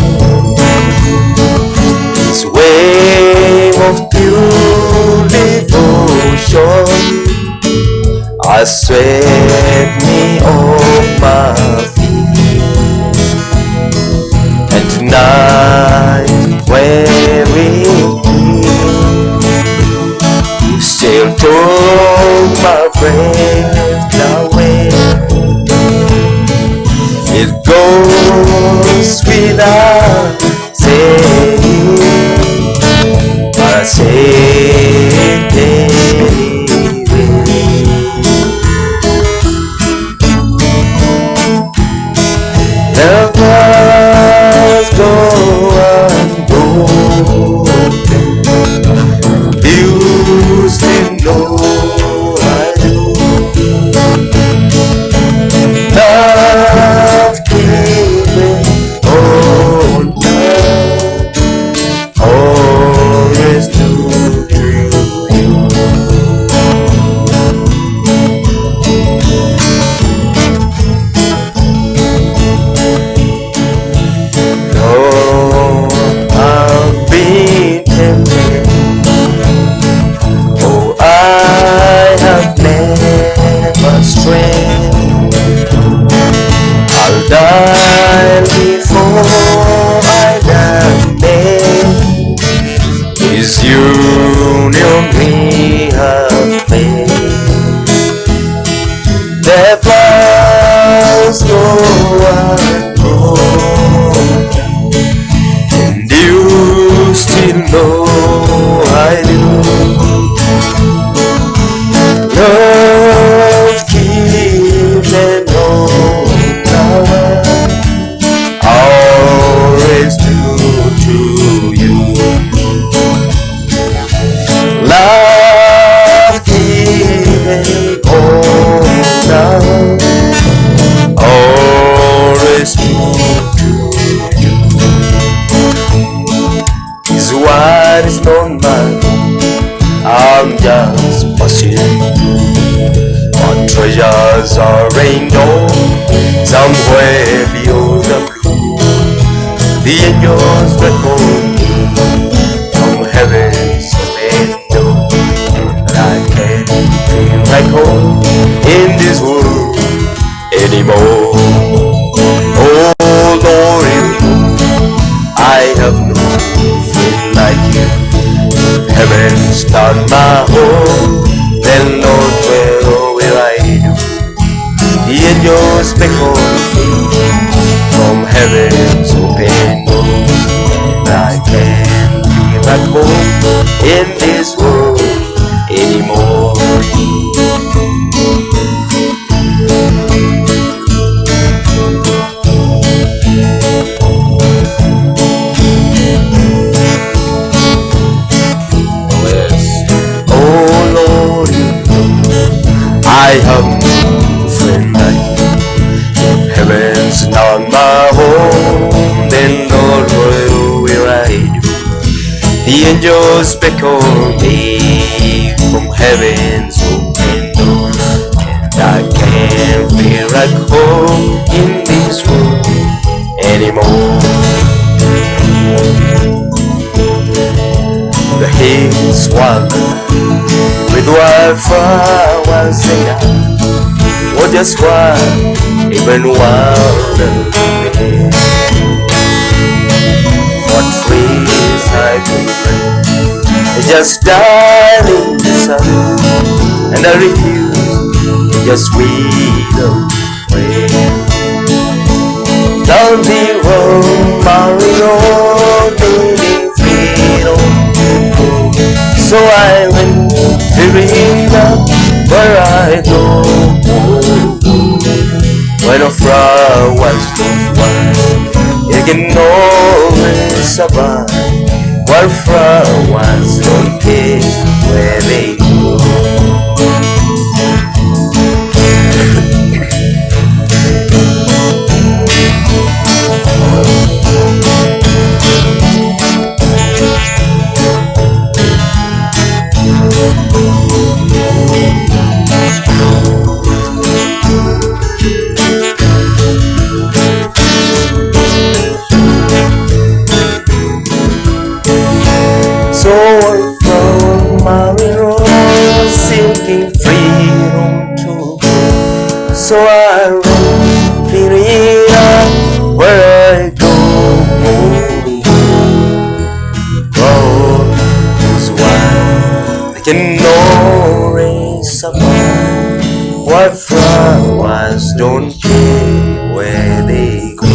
This wave of pure devotion I swept me off my feet. And tonight when we kiss, you still took my breath away. It goes without saying, but I say it anyway. The flowers go unbroken, you still know I do. Love keeping open. know I do. Love keeps and always true to you. Love keeping on, always true to you. Is what is not mine, I'm just passing through. My treasures are rained on somewhere beyond the blue. The angels beckon me from heaven's open door, and I can't feel like home in this world anymore. Oh Lord, I have no friend like you. Heaven's not my home, then Lord, where will I do? The angels beckon me from heaven's open door, and I can't feel like home in this world anymore. Yes. Oh Lord, you know I have no friend like you. If heaven's not my home, then Lord, what will I do? The angels beckon me from heaven's open door, and I can't feel like home in this world anymore. The hills swallow with wildflowers and I was just wild, even wilder. For trees I could break, they just died in the sun, and I refuse to just wither away. Down the road, my road, needing freedom to go. So I went to up where I go. When a flowers don't wild, you can always survive. While flowers don't care where they go. So from my road, seeking freedom to go. So I run, feeling up where I go. God is wild, I can always survive. What flowers don't care where they go.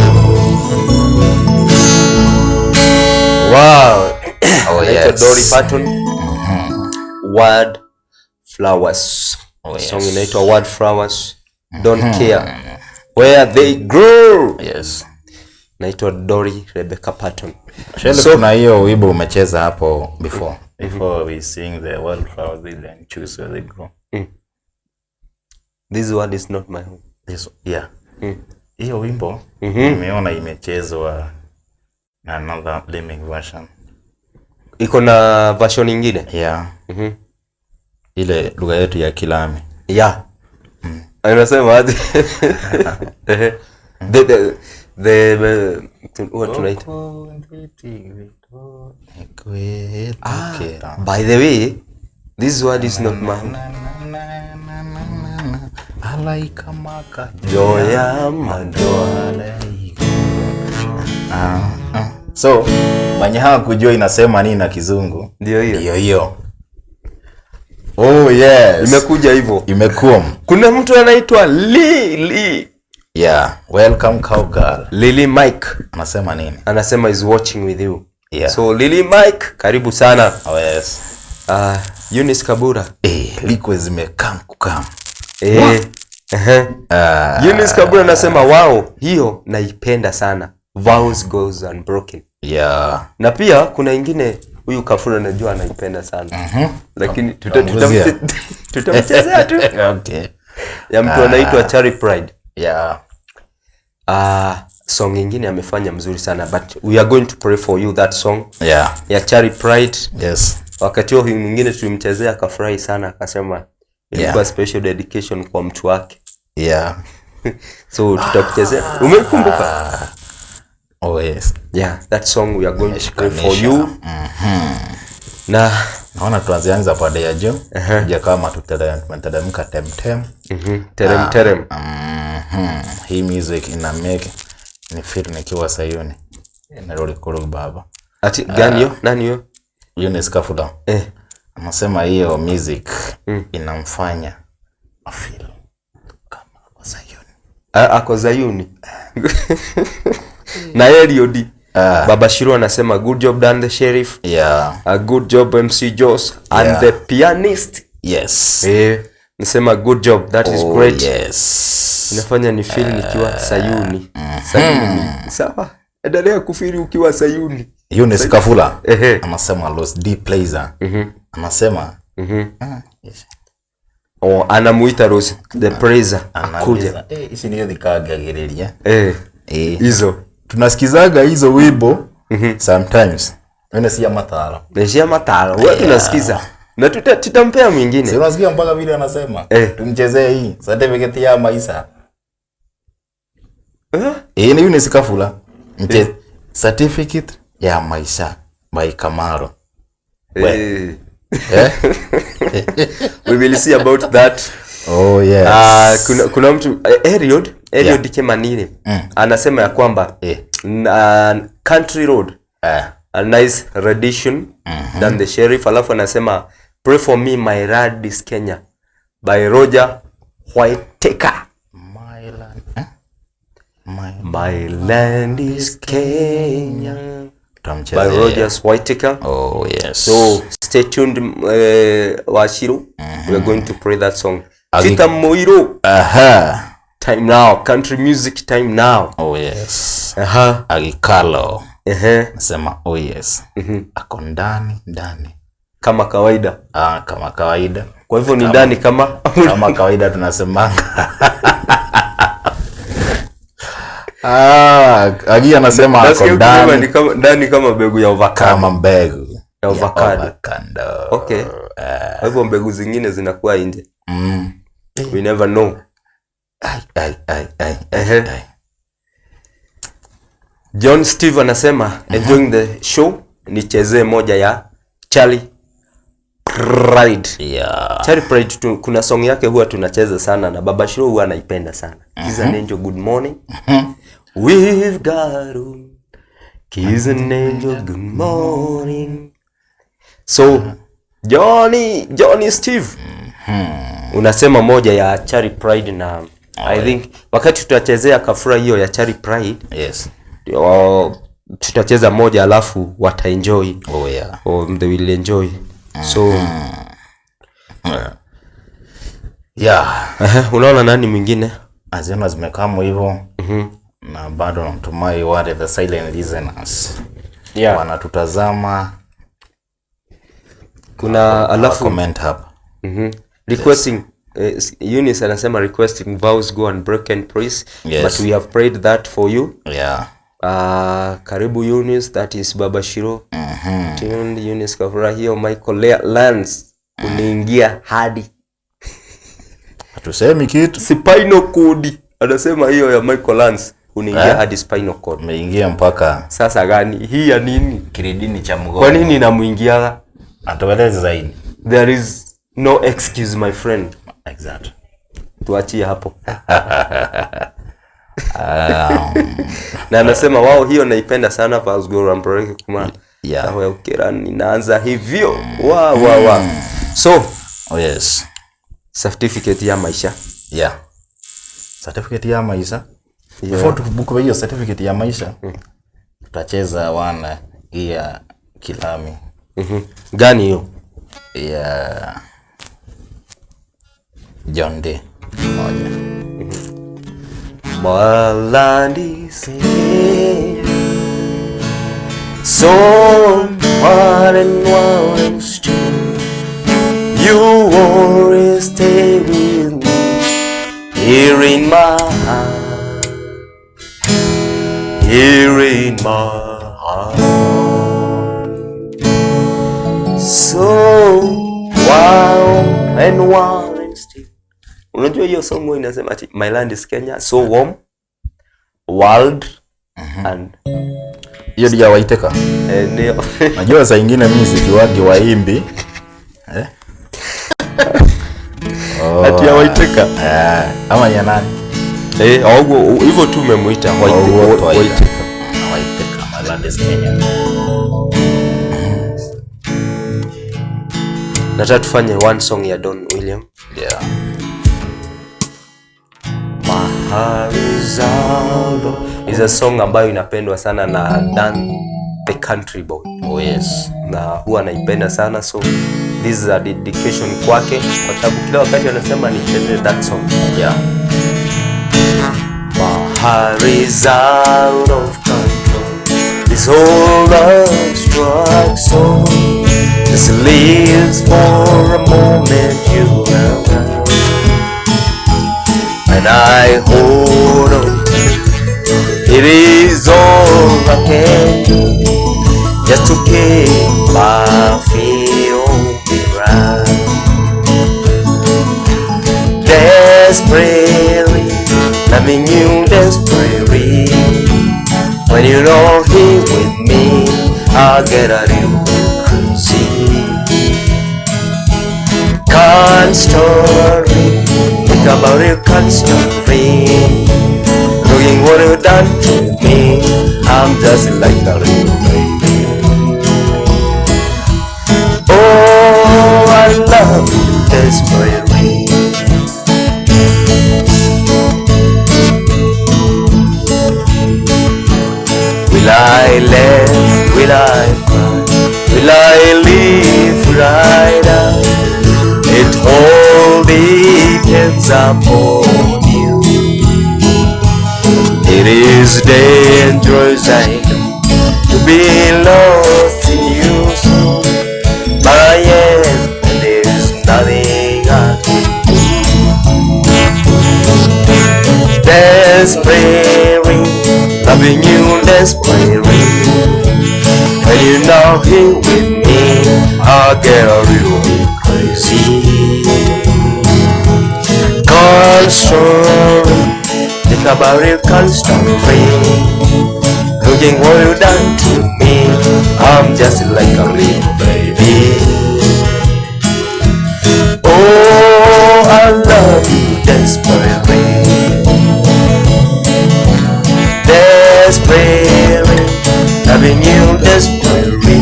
Wow. Oh, Naitwa yes. Dolly Parton. Word Flowers. Oh, yes. Song inaitwa Word Flowers Don't Care Where They Grow. Yes. Naitwa Dolly Rebecca Parton. Shele, So- kuna hiyo wimbo umecheza hapo before. Before we sing the wildflowers, they then choose where they grow. This word is not my home. This, yeah. Hiyo wimbo nimeona imechezwa na another remix version. Iko na version nyingine? Yeah. Ile lugha yetu ya Kilami. Yeah. Anasema aje? The what tunaita? By the way, this word is not my home. Joya madoa. So mwenye hawakujua inasema nini na Kizungu Ndio hiyo. Ndio hiyo. Oh yes. Imekuja hivyo. Imekuwa. Kuna mtu anaitwa Lily. Yeah, welcome cowgirl. Lily Mike Anasema nini? anasema is watching with you. Yeah. So Lily Mike, karibu sana. Oh, yes. Eunice Kabura. Likwe zimekam kukam. Eunice Kabura anasema wao, hiyo naipenda sana. Vows goes unbroken. Yeah. Na pia kuna ingine huyu Kafura najua anaipenda sana. Lakini Tutamguzia. tutamchezea tu. Okay. Ya mtu anaitwa Cherry Pride. Yeah. Song ingine amefanya mzuri sana, but we are going to pray for you that song. Yeah. Ya Cherry Pride. Yes. Wakati huo mwingine tulimchezea akafurahi sana, akasema ilikuwa special dedication kwa mtu wake. Yeah. So tutakuchezea. Umeikumbuka? Oh yes. Yeah, that song we are going to pray for you. Na naona tuanzianza pande ya juu. Kuja kama tumeteremka temtem. Terem terem. Hii music ina make ni feel nikiwa Sayuni. Narudi kuru baba. Ati gani hiyo? Nani hiyo? Eunice Kafula. Anasema hiyo music inamfanya afeel kama ako Sayuni. Ako Sayuni. Na Eliod. Baba Shiru anasema good job Dan the Sheriff. Yeah. A good job MC Jos and the pianist. Yes. Nasema good job, that is great. Yes. Inafanya ni feel nikiwa Sayuni. Sayuni. Sawa. Endelea kufiri ukiwa Sayuni. Eunice Kafula. Anasema Los D Plaza. Anasema yes. Oh, anamuita Rose the Praiser akuja. Hizi ndio dhikagagiriria. Hizo. Tunasikizaga hizo wimbo sometimes. Mimi si ya mataro. Ni ya mataro. Wewe tunasikiza. Na tutampea mwingine. Si unasikia mpaka vile anasema tumchezee hii certificate ya maisha. Ni Eunice Kafula. Certificate ya maisha by Kamaro. We will see about that. Oh yes. Kuna mtu Eliod Kemanini anasema ya kwamba Country Road a nice rendition than the Sheriff. Alafu anasema pray for me my land is Kenya by Roger Whittaker. My land, My land is Kenya by Roger Whittaker. Oh yes. So stay tuned, Washiru. We are going to play that song. Fita Moiro. Aha. Time now, country music time now. Oh yes. Aha. Agikalo. Nasema oh yes. Ako ndani ndani. Kama kawaida. Kama kawaida. Kwa hivyo ni ndani kama kama kawaida tunasemanga. Agi anasema ako ndani. Ndani kama mbegu ya avocado. Kama mbegu ya avocado. Okay. Kwa hivyo mbegu zingine zinakuwa nje. We never know. Ai. John Steve anasema enjoying the show, nichezee moja ya Charlie Pride. Yeah. Charlie Pride kuna song yake huwa tunacheza sana na Baba Shiro huwa anaipenda sana. He's an angel, good morning. We've got him. He's an angel, good morning. So Johnny Steve unasema moja ya Charlie Pride na I think wakati tutachezea kafura hiyo ya Charlie Pride, yes, tutacheza moja alafu wataenjoy. Oh yeah. Or they will enjoy. So yeah. Unaona nani mwingine? Aziona zimekamo hivyo. Na bado natumai wale the silent listeners. Yeah. Wanatutazama. Kuna alafu comment hapa. Requesting Eunice anasema requesting vows go unbroken praise. Yes. But we have prayed that for you. Yeah. Karibu Eunice, that is Baba Shiro. Tuned Eunice kafura hiyo Michael Lance unaingia hadi. Hatusemi kitu. Spinal cord. Anasema hiyo ya Michael Lance unaingia hadi spinal cord. Umeingia mpaka. Sasa gani? Hii ya nini? Kiridini cha mgongo. Kwa nini inamuingia? Atueleze zaidi. There is no excuse my friend. Exactly. Tuachie hapo. Na anasema wao hiyo naipenda sana Vows Go Unbroken kuma. Yeah. Ninaanza hivyo. Wa. So, oh yes. Certificate ya maisha. Yeah. Certificate ya maisha. Yeah. Before tubuku hiyo certificate ya maisha, tutacheza wana Hii ya Kilami. Gani hiyo? Ya John D. Moja. My land is here, so wild and wild and still. You always stay with me here in my heart, here in my heart. So wild and wild and still. Unajua hiyo song huwa inasema ati my land is Kenya, so warm, wild and Hiyo ndio ya Waiteka. Eh, ndio. Najua saa ingine mimi sijuagi waimbi. Eh? Oh, Ati ya Waiteka. Eh, ama ya nani? Eh, au hivyo tu umemuita Waiteka. Waiteka. Waiteka, my land is Kenya. Nataka tufanye one song ya Don William. Yeah. My heart is out of- is a song ambayo inapendwa sana na Dan the Country Boy. Oh yes. Na huwa anaipenda sana, so this is a dedication kwake kwa sababu kila wakati anasema nicheze that song. Yeah. My heart is out of control. This whole love struck so. This lives for a moment you are gone. And I hold on. It is all I can do just to keep my feet on the ground. Desperately loving you desperately. When you're not here with me, I'll get a little crazy. Constantly think about it constantly. Looking what you've done to me, I'm just like a little baby. Oh, I love you desperately. Will I laugh? Will I cry? Will I live? Will I die? It all depends upon you. It is dangerous, I know, to be lost in you so. But I am, and there's nothing I can do. Desperately loving you desperately. When you're not here with me, I'll get a little bit crazy. Constantly think about it constantly. Looking what you done to me, I'm just like a little baby. Oh, I love you desperately. Desperately loving you desperately.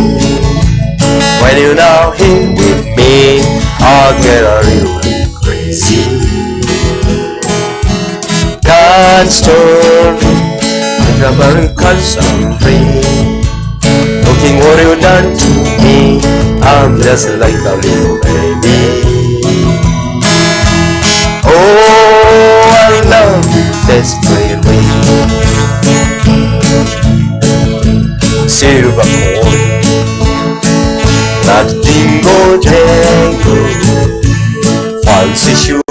When you're not here with me, I'll get a little bit crazy. Constantly think about it constantly. Looking what you done to me, I'm just like a little baby. Oh, I love you desperately. Silver coin, that jingle jangle, fancy shoe,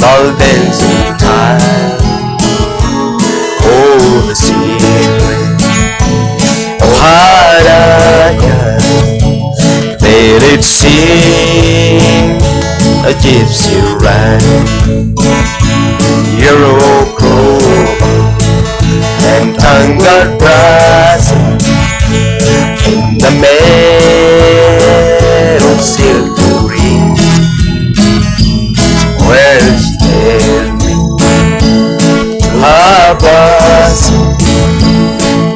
all dancing time. Oh, the secret of how I can let it sing a gypsy rhyme. Euro crow and Tango brass in the meadow silk green. Where she tell me to have us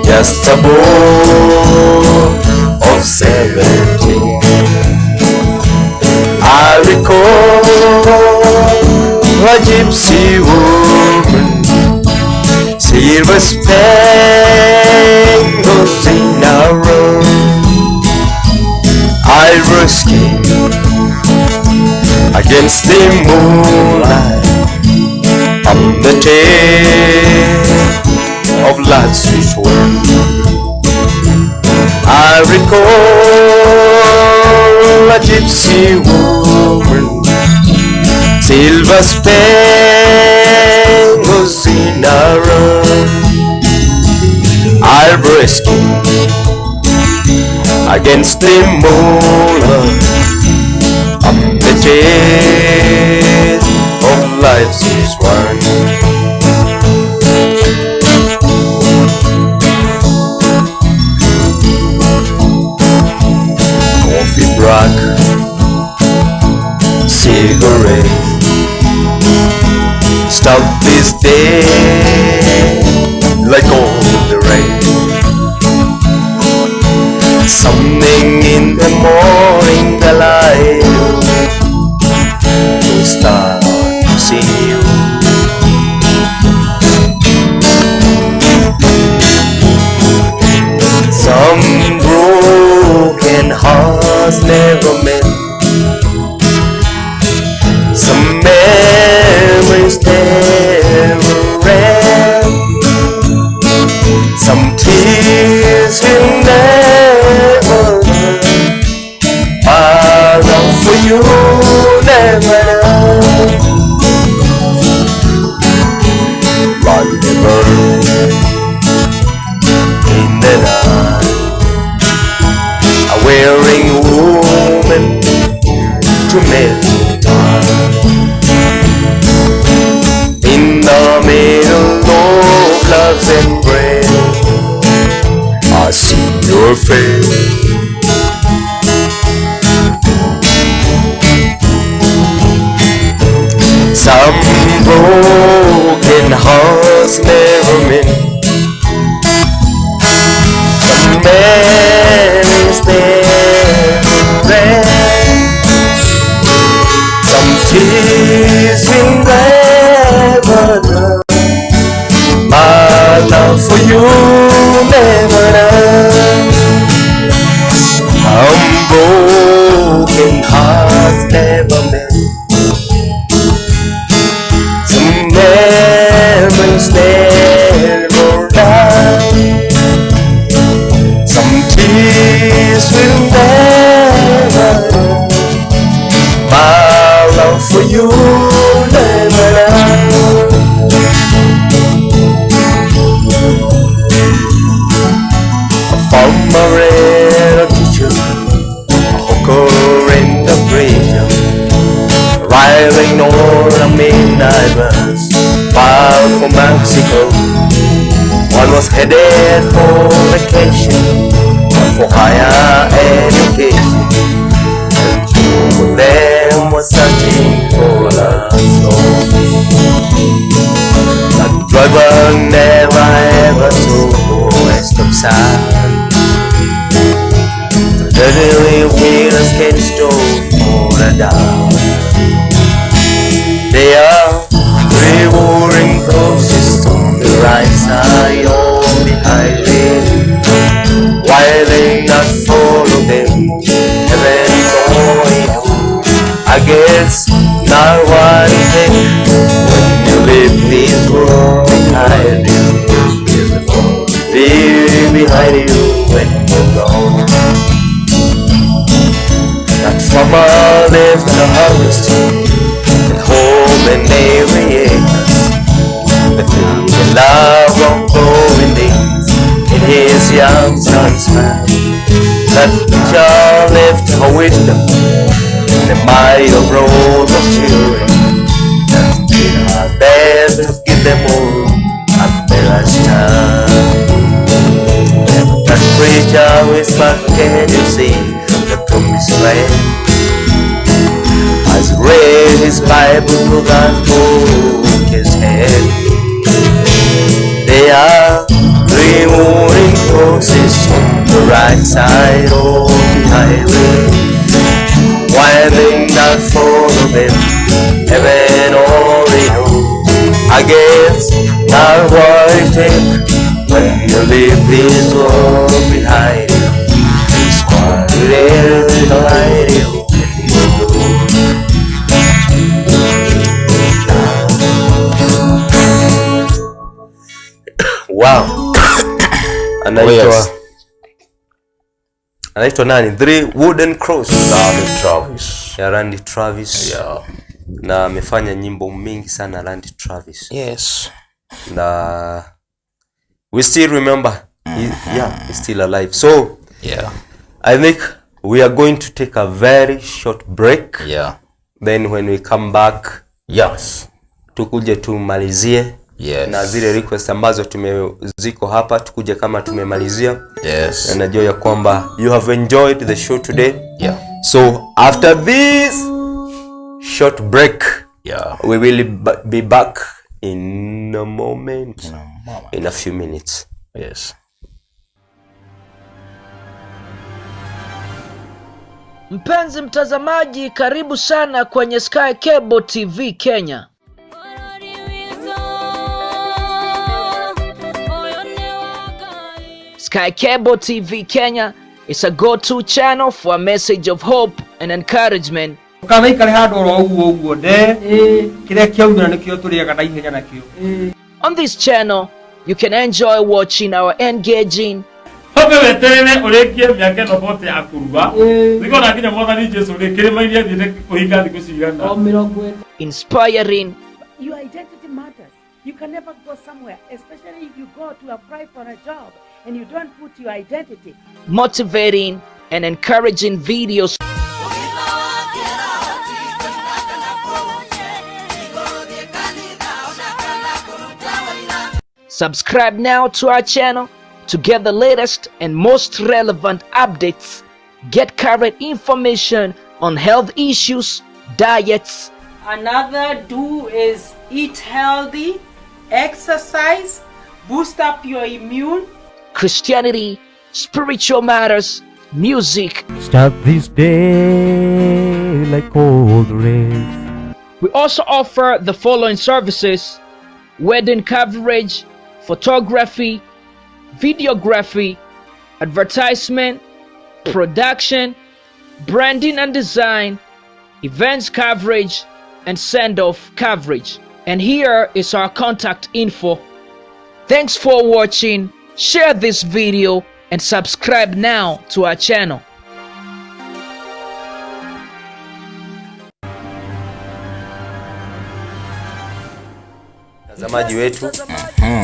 just a boy of 17. I recall a gypsy woman, silver spangles Against the moonlight, on the tail of life's sweet world, I recall a gypsy woman, silver spangles in her arm. I rescue against the moonlight, on the chase of life's one. Coffee black, cigarette, stop this day like all the rain. Something in the morning that I do to start to see you. Some broken hearts never mend, some memories never end, some tears will never burn. My love for you never end. Like the bird in the night, a wearing woman to melt time. In the middle of love's embrace, I see your face. Some broken hearts never mend, some memories never end, some tears will never dry. My love for you never ends. Some broken hearts never mend, some memories never die, some tears will never end. My love for you never ends. A farmer and a teacher, a hawker and a preacher, riding on a midnight bus, bound for Mexico. One was headed for vacation, one for higher education, and two of them were searching for a love song. That driver never ever saw a stop sign. Suddenly wheels can stop for a down. They are three warring crosses on the right side of the highway. Why they not follow them? Heaven only knows. I guess not one thing when you leave this world behind you. Leave behind you when you're gone. That farmer left the harvest at home in every acre. The the love of growing days in his young son's hand. That child left her wisdom in the might of road of children. That did our best to give them all a better start. That preacher whispered, can you see the promised land? As read his Bible, God broke his head. They are three moving crosses on the right side of the highway. Why they not follow them? Heaven only knows. I guess not what it takes when you leave this world behind you. It's quite a little behind you when you go. Anaitwa Yes. Anaitwa nani? Three Wooden Cross. Randy Travis. Ya Randy Travis. Yeah. Na amefanya nyimbo mingi sana Randy Travis. Yes. Na we still remember he's still alive. So Yeah. I think we are going to take a very short break. Yeah. Then when we come back, Yes. tukuje tumalizie. Yes. Na zile request ambazo ziko hapa tukuje kama tumemalizia. Yes. Na najua ya kwamba you have enjoyed the show today. Yeah. So after this short break, Yeah. we will be back in a moment. In a moment. In a few minutes. Yes. Mpenzi mtazamaji, karibu sana kwenye Sky Cable TV Kenya. Sky Cable TV Kenya is a go-to channel for a message of hope and encouragement. On this channel, you can enjoy watching our engaging inspiring Your identity matters. You can never go somewhere, especially if you go to apply for a job and you don't put your identity. Motivating and encouraging videos. Subscribe now to our channel to get the latest and most relevant updates. Get current information on health issues, diets. Another do is eat healthy, exercise, boost up your immune. Christianity, spiritual matters, music. Start this day like all the rest. We also offer the following services: wedding coverage, photography, videography, advertisement, production, branding and design, events coverage, and send-off coverage. And here is our contact info. Thanks for watching. Share this video and subscribe now to our channel. Mtazamaji wetu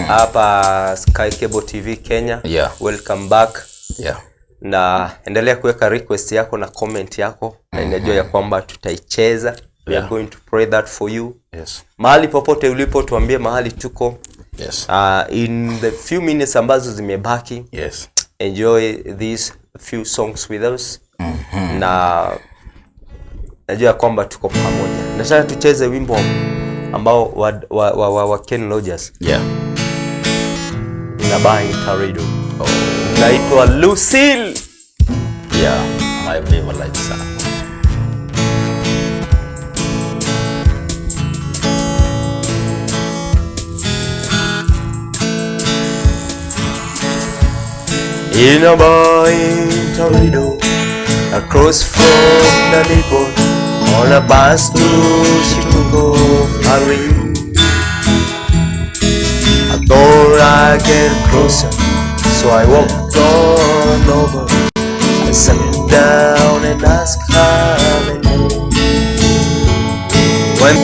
hapa Sky Cable TV Kenya. Yeah. Welcome back. Yeah. Na endelea kuweka request yako na comment yako na ninajua ya kwamba tutaicheza. We are going to pray that for you. Yes. Mahali popote ulipo tuambie mahali tuko. Yes. In the few minutes ambazo zimebaki. Yes. Enjoy these few songs with us. Na najua kwamba tuko pamoja. Nataka tucheze wimbo ambao wa Ken Rogers. Yeah. Inabai Tarido. Oh. Naitwa Lucille. Yeah, my favorite song. In a bar in Toledo, across from the neighbor, on a bus to she took off her ring. I thought I'd get closer, so I walked on over. I sat down and asked her the name. When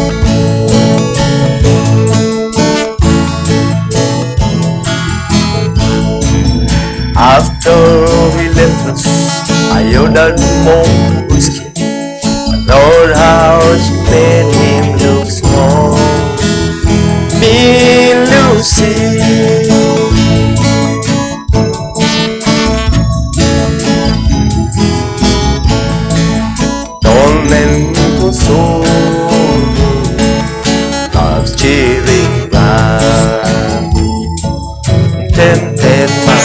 after he left us, I ordered more whiskey. I thought how she made him look small. Me, Lucy. Don't let me go so love's cheering round. Tempted my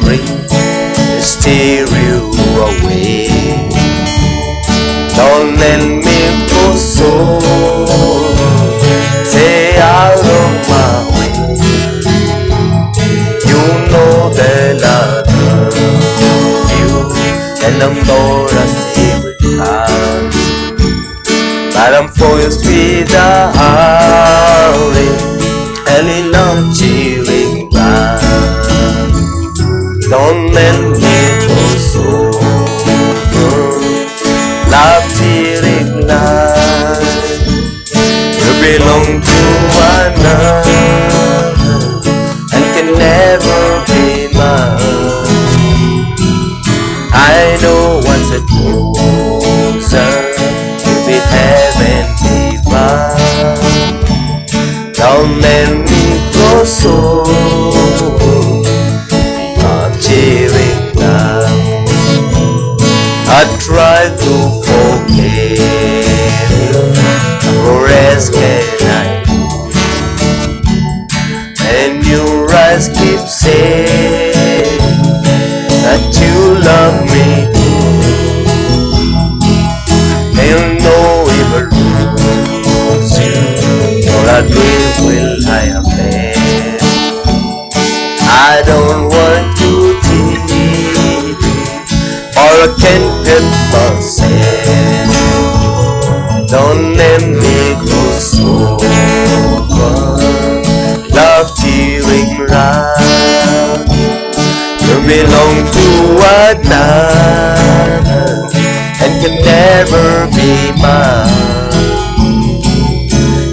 glory, steer you away. Don't let me go so, say out of my way. You know that I love you, and I'm gonna stay with her. But I'm for your sweet darling, and in love cheering round. Don't let me cross over. Love till ignite. You belong to another and can never be mine. I know once it closer to be heavenly bound. Don't let me cross over. I'm cheering now. I try to forget you. What else can I do? And your eyes keep saying that you love me too. And no evil lose you, nor a dream will I abandon. I don't want to tease you, or I can't help myself. Don't let me go sober. Love tearing round. You belong to another and can never be mine.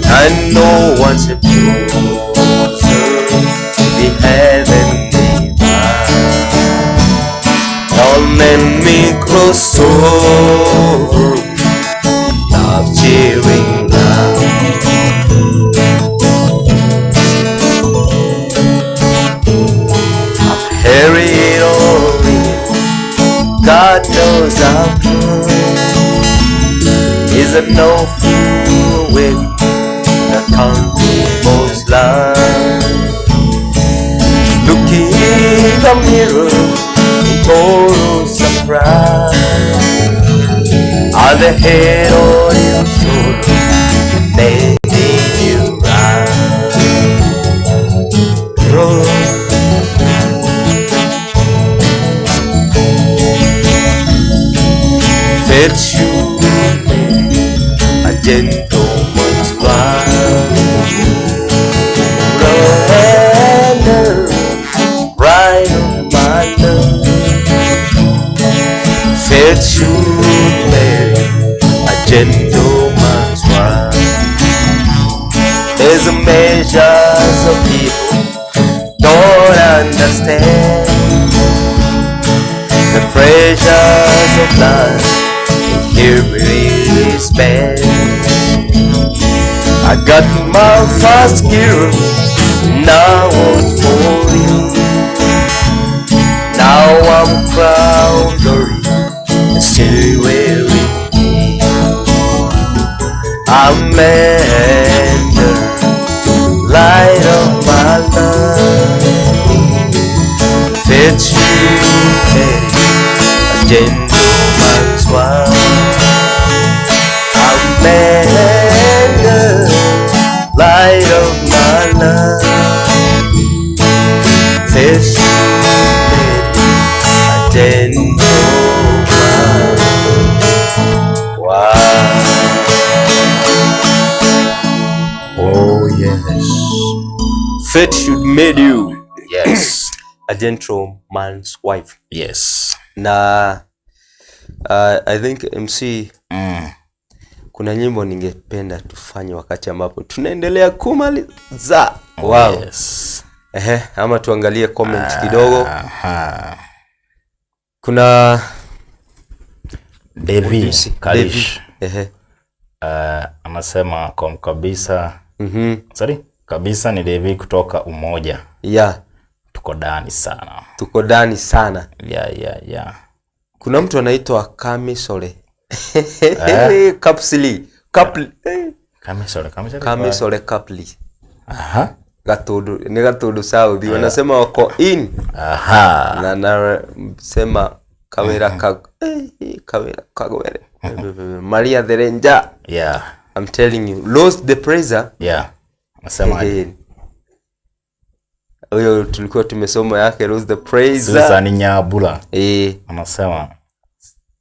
I know once it closer to be heavenly bound. Don't let me cross over. Love cheering loud. I've heard it all ringing. God knows I'm true. Is a no fool with the country boy's love. Look in the mirror in total surprise. Are the head on your shoulder making you right? Oh. Fetch you a gentleman's wife. Right of my love. Fetch you marry a gentleman's wife. There's a measures of people don't understand the pressures of life in every span. I got my first gear, now I was 40. Now I'm crowned glory, still wearing. I'm the light of my love. Fetch you a gentleman's wife. I'm the light of my love. Fetch you a gentleman's wife. Oh yes. Fate should made you. Yes. A gentleman's wife. Yes. Na I think MC kuna nyimbo ningependa tufanye wakati ambapo tunaendelea kumaliza. Wow. Yes. Ehe, ama tuangalie comment kidogo. Aha. Kuna Devi Kalish. Ehe. Anasema kom kabisa. Sorry, kabisa ni Devi kutoka Umoja. Yeah. Tuko ndani sana. Tuko ndani sana. Yeah, yeah, yeah. Kuna mtu anaitwa Kamisole. Kapsili. Kapli. Kamisole, Kamisole. Kamisole Kapli. Aha. Gatundu, ni Gatundu South. Wanasema wako in. Aha. Na nasema Kawera ka Kawera Kagwere. Maria the Ranger. Yeah. I'm telling you. Lost the praiser. Yeah. Nasema huyo tulikuwa tumesoma yake Rose the Praiser. Susan Nyabula. Anasema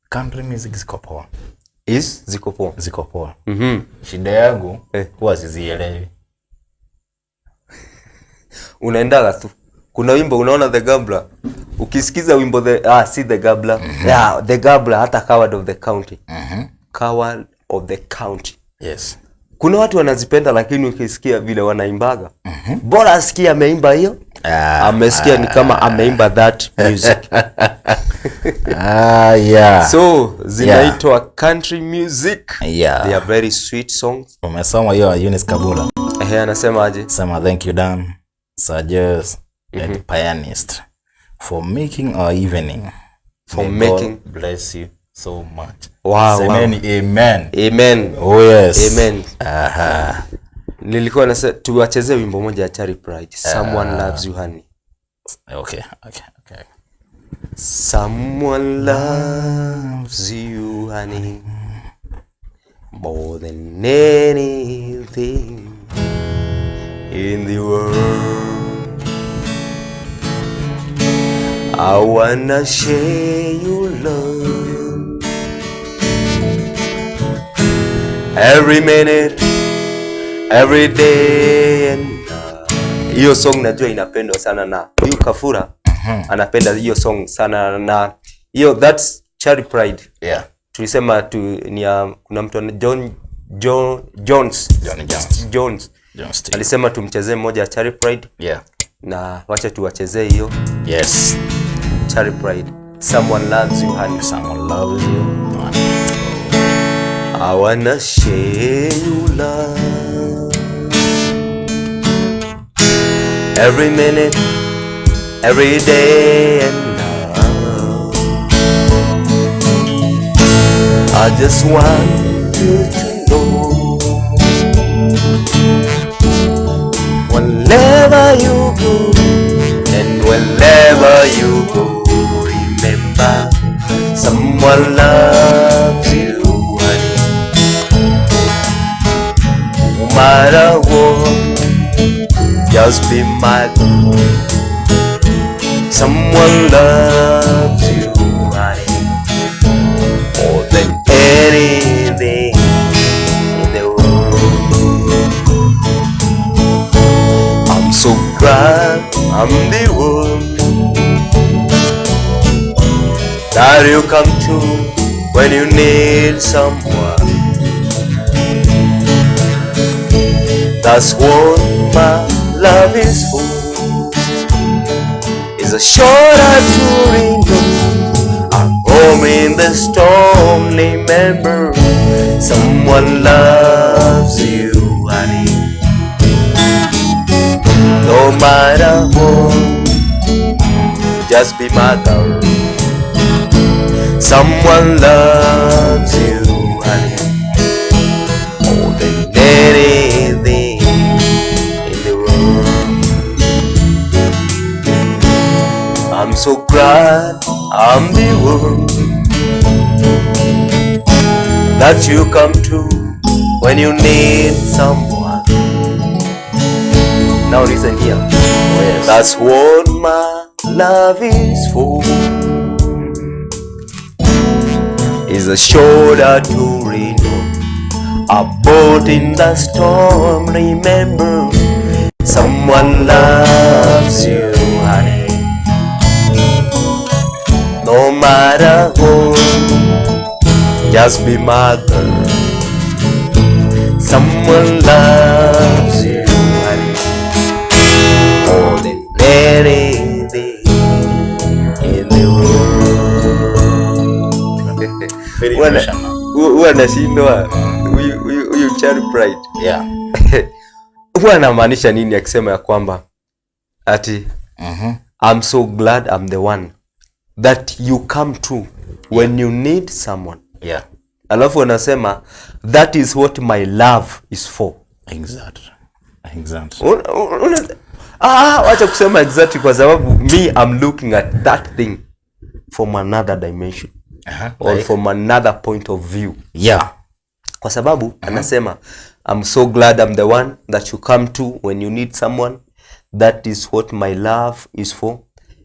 country music ziko poa. Is ziko poa. Ziko poa. Shida yangu huwa sizielewi. Unaendaga tu. Kuna wimbo unaona The Gambler, ukisikiza wimbo the si The Gambler, yeah, The Gambler, hata Coward of the County, Coward of the County, kuna watu wanazipenda, lakini ukisikia vile wanaimbaga, bora asikie ameimba hiyo, amesikia ni kama ameimba that music. So zinaitwa country music. They are very sweet songs. Umesoma hiyo ya Eunice Kabula? Ehe, anasema aje? Sema, "Thank you, Dan Sajes and pianist for making our evening." For May God making- bless you so much. Wow. Semeni amen. Amen. Oh yes. Amen. Aha. Nilikuwa nasa tuwachezee wimbo moja ya Cherry Pride, "Someone Loves You, Honey". Okay. Someone loves you, honey, more than anything in the world. I wanna share your love every minute, every day and night. Hiyo song najua inapendwa sana na huyu Kafura, anapenda hiyo song sana, na hiyo, that's Cherry Pride. Tulisema tu ni ya, kuna mtu John Jones. Johnny Jones. Jones. John Steve. Alisema tumchezee moja ya Cherry Pride, na wacha tuwachezee hiyo. Cherry Pride, "Someone Loves You, Honey". Someone loves you. I wanna share your love every minute, every day and night. I just want you to know, whenever you go and wherever you go, remember someone loves you, honey. No matter what, just be my girl. Someone loves you, honey, more than anything in the world. I'm so glad I'm the one that you come to when you need someone. That's what my love is for. Is a shoulder to lean on, a home in the storm. Remember, someone loves you, honey. No matter what, just be my girl. Someone loves you, honey, more than anything in the world. I'm so glad I'm the one that you come to when you need someone. Now listen here. Oh, yes. That's what my love is for. Is a shoulder to lean on, a boat in the storm. Remember, someone loves you, honey. No matter what, just be my girl. Someone loves you, honey, more than anything in the world. Very Huwa emotional. Huwa nashindwa huyu Cherry Pride huwa anamaanisha nini akisema ya kwamba ati "I'm so glad I'm the one that you come to when you need someone." Alafu anasema, "That is what my love is for." Exactly. Wacha kusema exactly, kwa sababu me, I'm looking at that thing from another dimension or from another point of view, kwa sababu anasema, "I'm so glad I'm the one that you come to when you need someone. That is what my love is for,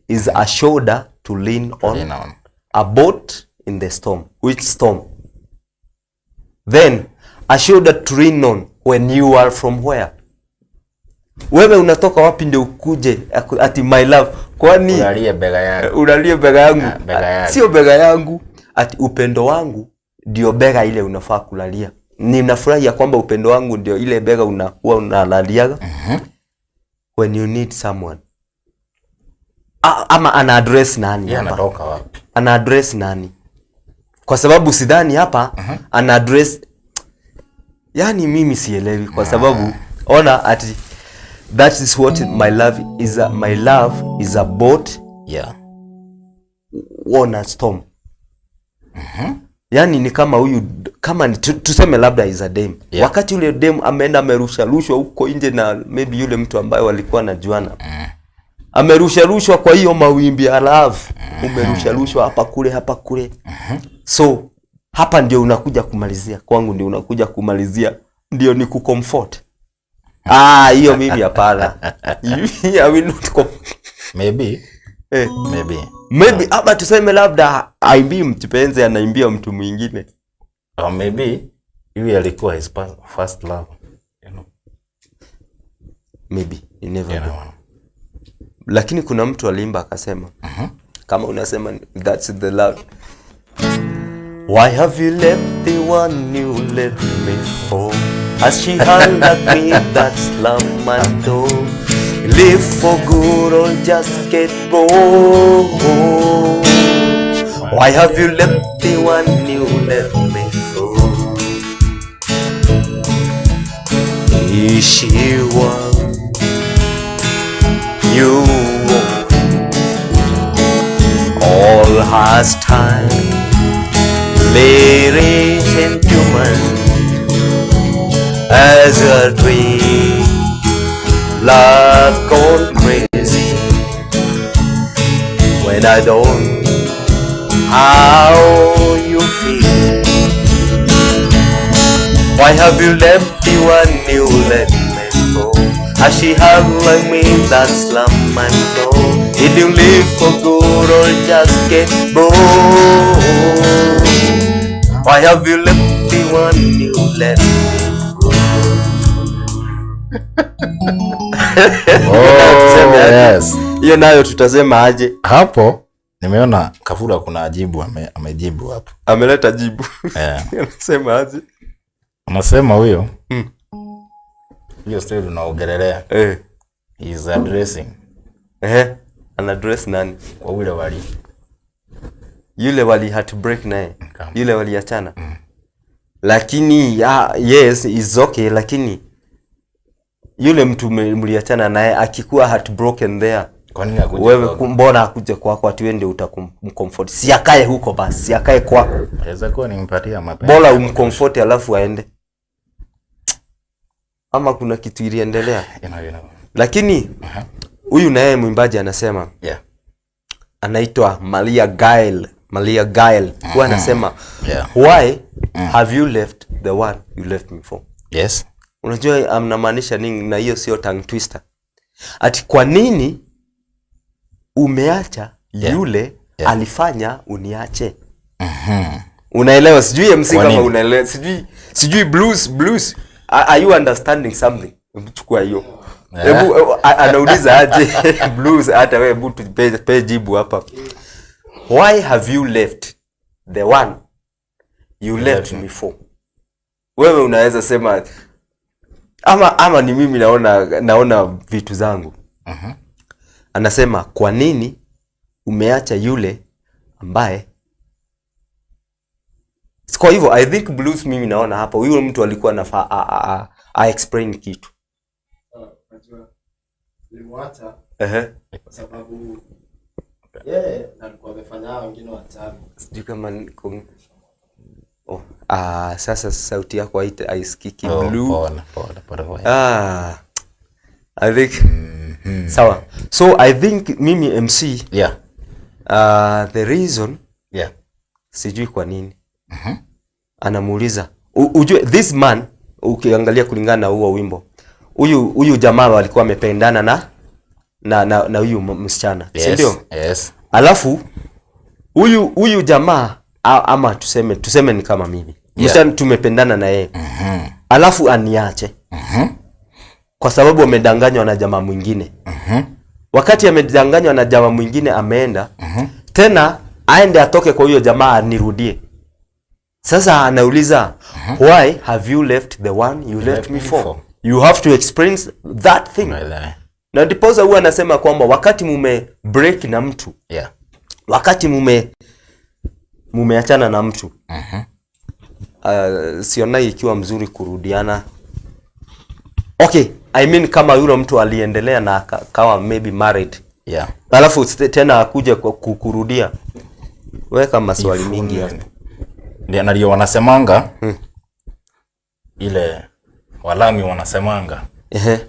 is a shoulder to lean on, Lean on. A boat in the storm." Which storm? Then a shoulder to lean on when you are from where? Wewe unatoka wapi ndio ukuje ati my love? Kwani Ulalie bega yangu. Ulalie bega yangu? Ah, bega yangu. Sio bega yangu, ati upendo wangu ndio bega ile unafaa kulalia. Ninafurahi ya kwamba upendo wangu ndio ile bega unakuwa unalaliaga when you need someone. Ama ana address nani Yeye hapa? Anatoka wapi? Ana address nani? Kwa sababu sidhani hapa ana address, yani mimi sielewi, kwa sababu ona ati that is what my love is my love is a boat on a storm. Yani ni kama huyu, kama ni, tuseme labda is a dame. Wakati yule dame ameenda amerusha rushwa huko nje na maybe yule mtu ambaye walikuwa najuana, amerusha rushwa kwa hiyo mawimbi ya love, umerusha rushwa hapa kule, hapa kule, so hapa ndio unakuja kumalizia kwangu, ndio unakuja kumalizia ndio ni kucomfort. Ah, hiyo mimi hapana. I will not Maybe. Eh. Maybe. Maybe ama tuseme labda aimbii mtupenzi, anaimbia mtu mwingine. Or maybe huyu alikuwa his first love. You know. Maybe you never You know. know. Lakini kuna mtu aliimba akasema, kama unasema that's the love, why have you left the one you left me for? As she hung at me that slam and door. Live for good or just get bored. Why have you left the one you left me for? Is she one you want? All has time, ladies and human, as a dream, love gone crazy. When I don't how you feel. Why have you left the one you let me go? As she hung like me that slam and go. Did you live for good or just get bored? Why have you left the one you let me go? Oh, Tuseme aje? yes. Hiyo nayo tutasema aje? Hapo nimeona Kafura kuna ajibu amejibu hapo. Ameleta jibu. Eh. Anasema aje? Anasema huyo hiyo story tunaongelelea he is addressing Ana address nani? kwa ule wali Yule wali heartbreak naye. Kama. Yule waliachana. Lakini yes, is okay, lakini yule mtu mliachana naye akikuwa heartbroken there, Kwa nini akuje wewe kwako? mbona akuje kwako ati wewe ndio utakumcomfort? Si akae huko basi, si akae kwako. Inaweza kuwa nimpatia mapenzi. Bora umcomfort alafu aende. Ama kuna kitu iliendelea. You know. Lakini huyu naye mwimbaji anasema, anaitwa Maria Gael. Maria Gael huwa anasema, why have you left the one you left me for? Unajua amnamaanisha nini? Na hiyo sio tongue twister. Ati kwa nini umeacha yule alifanya uniache? Unaelewa? Sijui MC Kwa kama nini? unaelewa. Sijui blues blues. Are you understanding something? Hebu chukua hiyo. Hebu anauliza aje blues, hata wewe hebu tupe pe jibu hapa. Why have you left the one you left me for? Wewe unaweza sema ama ni mimi naona vitu zangu. Anasema kwa nini umeacha yule ambaye, kwa hivyo I think blues, mimi naona hapa huyu mtu alikuwa anafaa a explain kitu. Unajua, nilimwacha kwa sababu yeye alikuwa amefanya hao wengine wachana. Sijui kama oh, ah, sasa sauti yako haisikiki. Oh, Blue. pole, pole, pole, pole. Ah, I think sawa. So I think mimi MC, the reason, sijui kwa nini anamuuliza. Ujue this man, ukiangalia kulingana na huo wimbo, huyu jamaa walikuwa wamependana na huyu msichana, si ndio? Yes. Alafu huyu jamaa ama tuseme ni kama mimi, msichana tumependana na yeye, alafu aniache. Kwa sababu amedanganywa na jamaa mwingine. Wakati amedanganywa na jamaa mwingine ameenda tena, aende atoke kwa huyo jamaa anirudie. Sasa anauliza, "Why have you left the one you left me for?" For. You have to explain that thing. Na ndiposa huwa anasema kwamba wakati mume break na mtu, wakati mumeachana na mtu, sionai ikiwa mzuri kurudiana. Okay, I mean kama yule mtu aliendelea na akawa maybe married, alafu tena akuje kurudia, weka maswali mingi hapo. Ndio, na ndio wanasemanga ile walami wanasemanga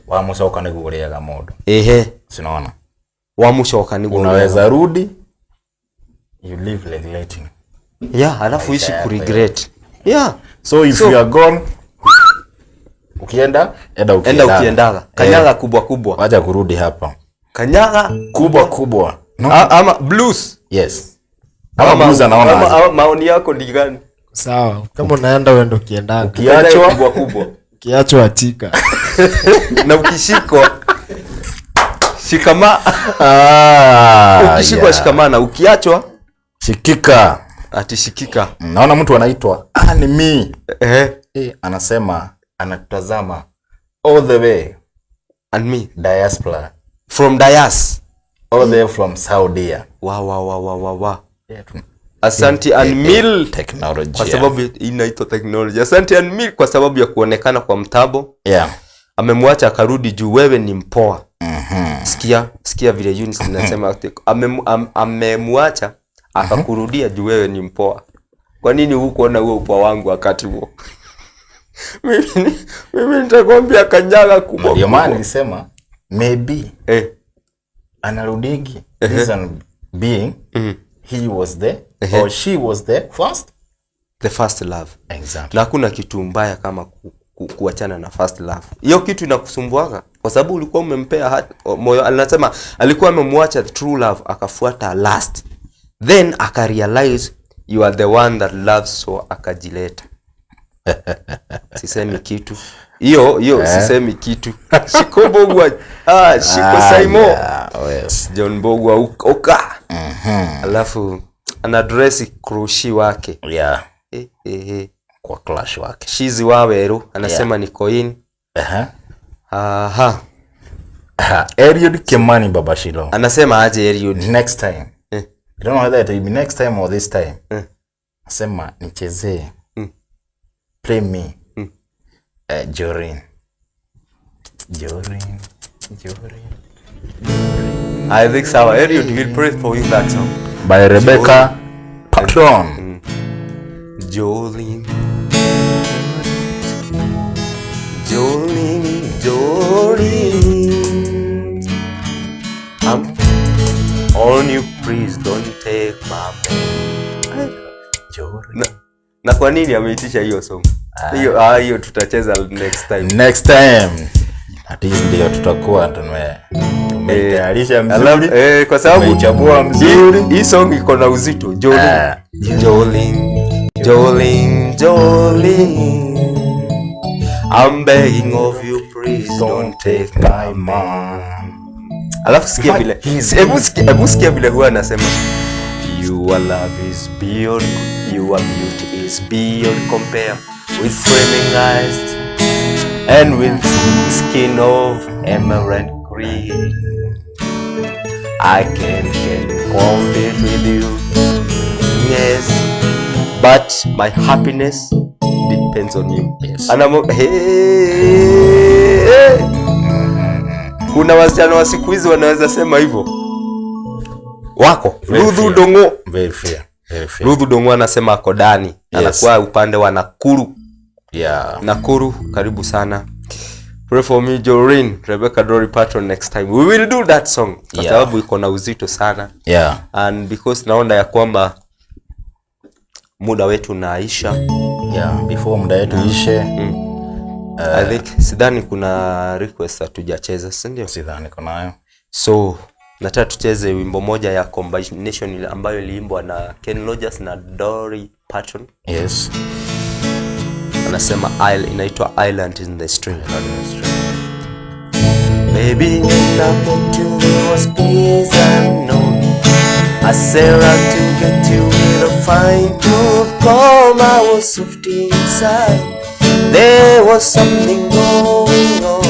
wamucoka nĩguo ũrĩaga mũndũ. Sinaona? Wamucoka nĩguo. Unaweza rudi, you live regretting. Yeah, alafu ishi Maisha yako. Kuregret, yeah. So if you are gone, ukienda, enda ukiendaga. Enda ukiendaga, kanyaga kubwa kubwa. Wacha kurudi hapa. Kanyaga kubwa kubwa, no? Ama blues. Yes, ama blues anaona ama, aje? ama maoni yako ni gani? Sawa, kama unaenda uende ukiendaga. Ukiachwa kubwa kubwa. Ukiachwa achika. Na ukishikwa shikama. Ukishikwa shikamana, ukiachwa shikika. Atishikika. Naona mtu anaitwa ni anasema anatutazama all the way And me diaspora, from Dias, all the way from Saudia. Wa wa wa wa wa wa Asante Anmil Teknolojia. Kwa sababu inaitwa teknolojia. Asante Anmil kwa sababu ya kuonekana kwa mtabo. Amemwacha akarudi juu wewe ni mpoa. Sikia, sikia vile Eunice inasema, amemwacha akakurudia juu wewe ni mpoa. Kwa nini hukuona huo upoa wangu wakati huo? Mimi nitakwambia kanyaga kubwa Ndio maana kubwa. nilisema maybe anarudigi reason being he was the or she was the first. The first love. Exactly. Na hakuna kitu mbaya kama kuachana na first love. Hiyo kitu inakusumbuaga kwa sababu ulikuwa umempea moyo. Anasema alikuwa amemwacha true love akafuata last, then akarealize you are the one that loves, so akajileta. Sisemi kitu hiyo hiyo. Sisemi kitu. Shiko Bogwa, shiko Saimo. Yeah, oh yes. John Bogwa oka, alafu anadresi krushi wake. Kwa clash wake. Shizi wa Weru anasema niko in. Aha. Aha. Eliud Kimani Babashilo. Anasema aje Eliud? Next time. I don't know whether it will be next time or this time. Nasema nichezee. Play me. Jorin. Jorin. Jorin. I think sawa. Eliud will pray for you that song. By Rebecca Patron. Jolene. Jolene, Jolene. I'm on you, please don't take my man. Jorin. Na kwa nini ameitisha hiyo song? Hiyo hiyo tutacheza next time. Next time. At least ndio tutakuwa tumetayarisha mzuri. Kwa sababu Tumeichambua mzuri. Hii song iko na uzito. Jolene. Jolene, Jolene, Jolene. I'm begging of you, please don't take my man. Alafu sikia vile. Hebu sikia vile huwa anasema. Your love is beyond, your beauty is beyond compare, with flaming eyes and with skin of emerald green. I can compete with you. Yes, but my happiness depends on you. Yes. Hey, hey. Kuna wasichana wa siku hizi wanaweza sema hivyo wako. Very Ruthu fair. Dongo. Very fair. Very fair. Ruthu Dongo anasema ako ndani. Anakuwa upande wa Nakuru. Nakuru, karibu sana. Pray for me Jorin, Rebecca Dory Patron next time. We will do that song kwa sababu iko na uzito sana. And because naona ya kwamba muda wetu unaisha. Yeah. Before muda wetu ishe, I think sidhani kuna request hatujacheza, si ndio? Sidhani kunayo. So nataka tucheze wimbo moja ya combination ile ambayo iliimbwa na Ken Rogers na Dolly Parton. Anasema inaitwa Island in the Stream. Baby, when I met you, there was peace unknown. I set out to get you with a fine tooth comb. I was soft inside. There was something going on.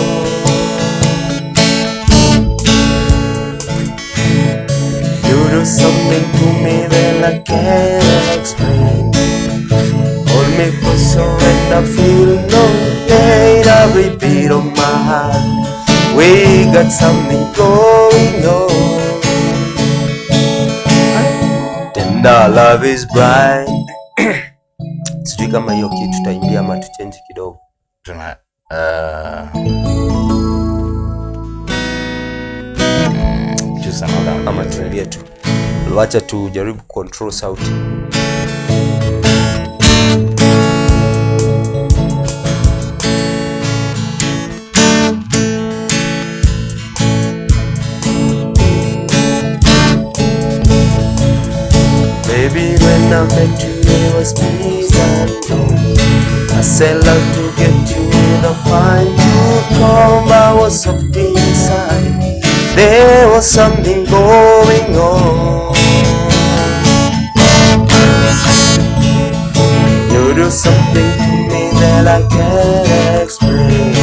You do something to me that I can't explain. Hold me closer and I feel no pain. Every beat of my heart, we got something going on. Tender love is bright. Sijui kama hiyo kitu tutaimbia ama tuchange kidogo. Tuna choose another Ama music. tuimbie tu. Wacha tujaribu control sauti. Baby, when I met you, there was peace unknown. I said love to get you with a fine tooth comb. I was soft inside. There was something going on. You do something to me that I can't explain.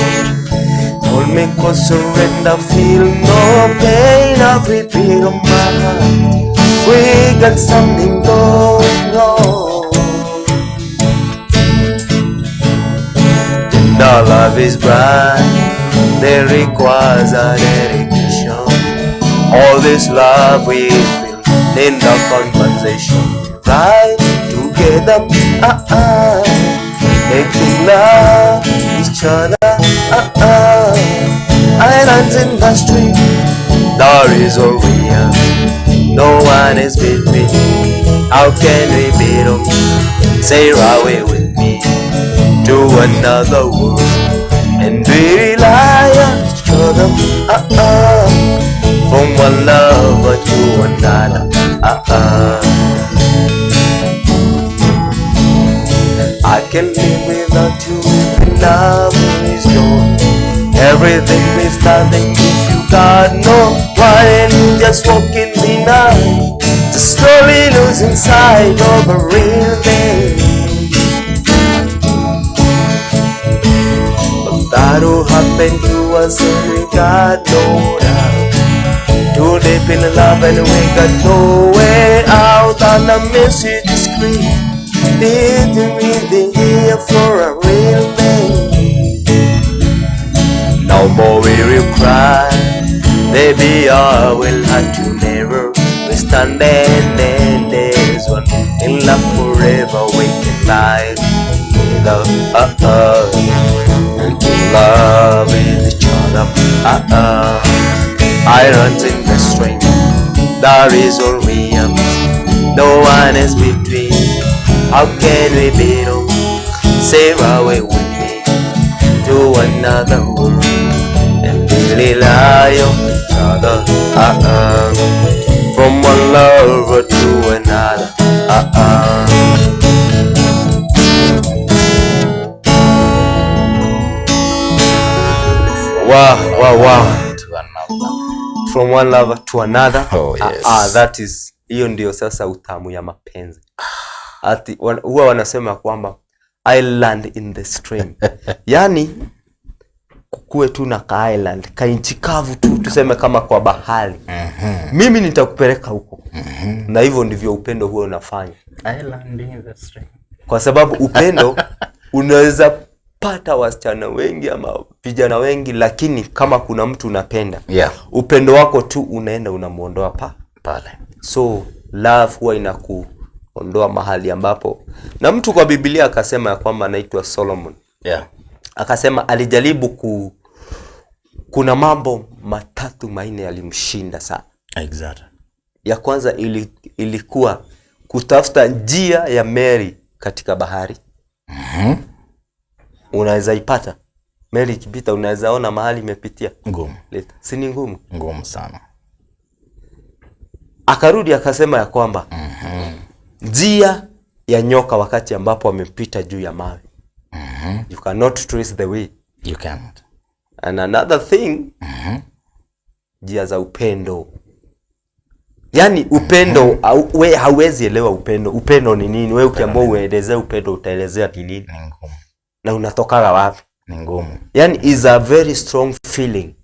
Hold me closer and I feel no pain. Every beat of my heart, we got something going on. Tender love is bright, that requires a dedication. All this love we feel in the conversation. Right together, making love each other. Islands in the stream, there is all we are. No one is between. How can we beat 'em? Say away with me to another world, and we rely on each other. From one lover to another. I can live without you if love is gone. Everything means nothing if you got no one. Just walk in the night, just slowly losing sight of the real thing. But that'll happen to us and we got no doubt. Too deep in love and we got no way out. And the message is clear. Didn't really here for a real thing. No more will you cry. Baby, I will have to never. We stand and there's one in love forever. We can lie together, and to love each other. Irons in the string, that is all we am. No one is between. How can we be? Say away with me to another world, and we rely on each other. From one lover to another. Wow. To another. From one lover to another. Oh, yes. That is, hiyo ndio sasa utamu ya mapenzi. Ati huwa wanasema kwamba island in the stream. Yani kukue tu na ka island, ka nchi kavu tu, tuseme kama kwa bahari. Mimi nitakupeleka huko. Na hivyo ndivyo upendo huo unafanya. Island in the stream. Kwa sababu upendo unaweza pata wasichana wengi ama vijana wengi, lakini kama kuna mtu unapenda, upendo wako tu unaenda unamuondoa pale. So love huwa inakuondoa mahali ambapo, na mtu kwa Biblia akasema ya kwamba anaitwa Solomon. Akasema alijaribu kuna mambo matatu manne yalimshinda sana. Ya kwanza ilikuwa kutafuta njia ya meli katika bahari. Unaweza ipata meli ikipita, unaweza ona mahali imepitia. Ngumu. Leta. Si ni ngumu? Ngumu sana. Akarudi akasema ya kwamba njia ya nyoka wakati ambapo amepita juu ya mawe. You cannot trace the way. You can't. And another thing, njia za upendo. Yaani upendo, we hauwezi elewa upendo. Upendo ni nini? We ukiambiwa uelezee upendo, utaelezea ni nini? Ni ngumu. Na unatokaga wapi? Ni ngumu. Yani is a very strong feeling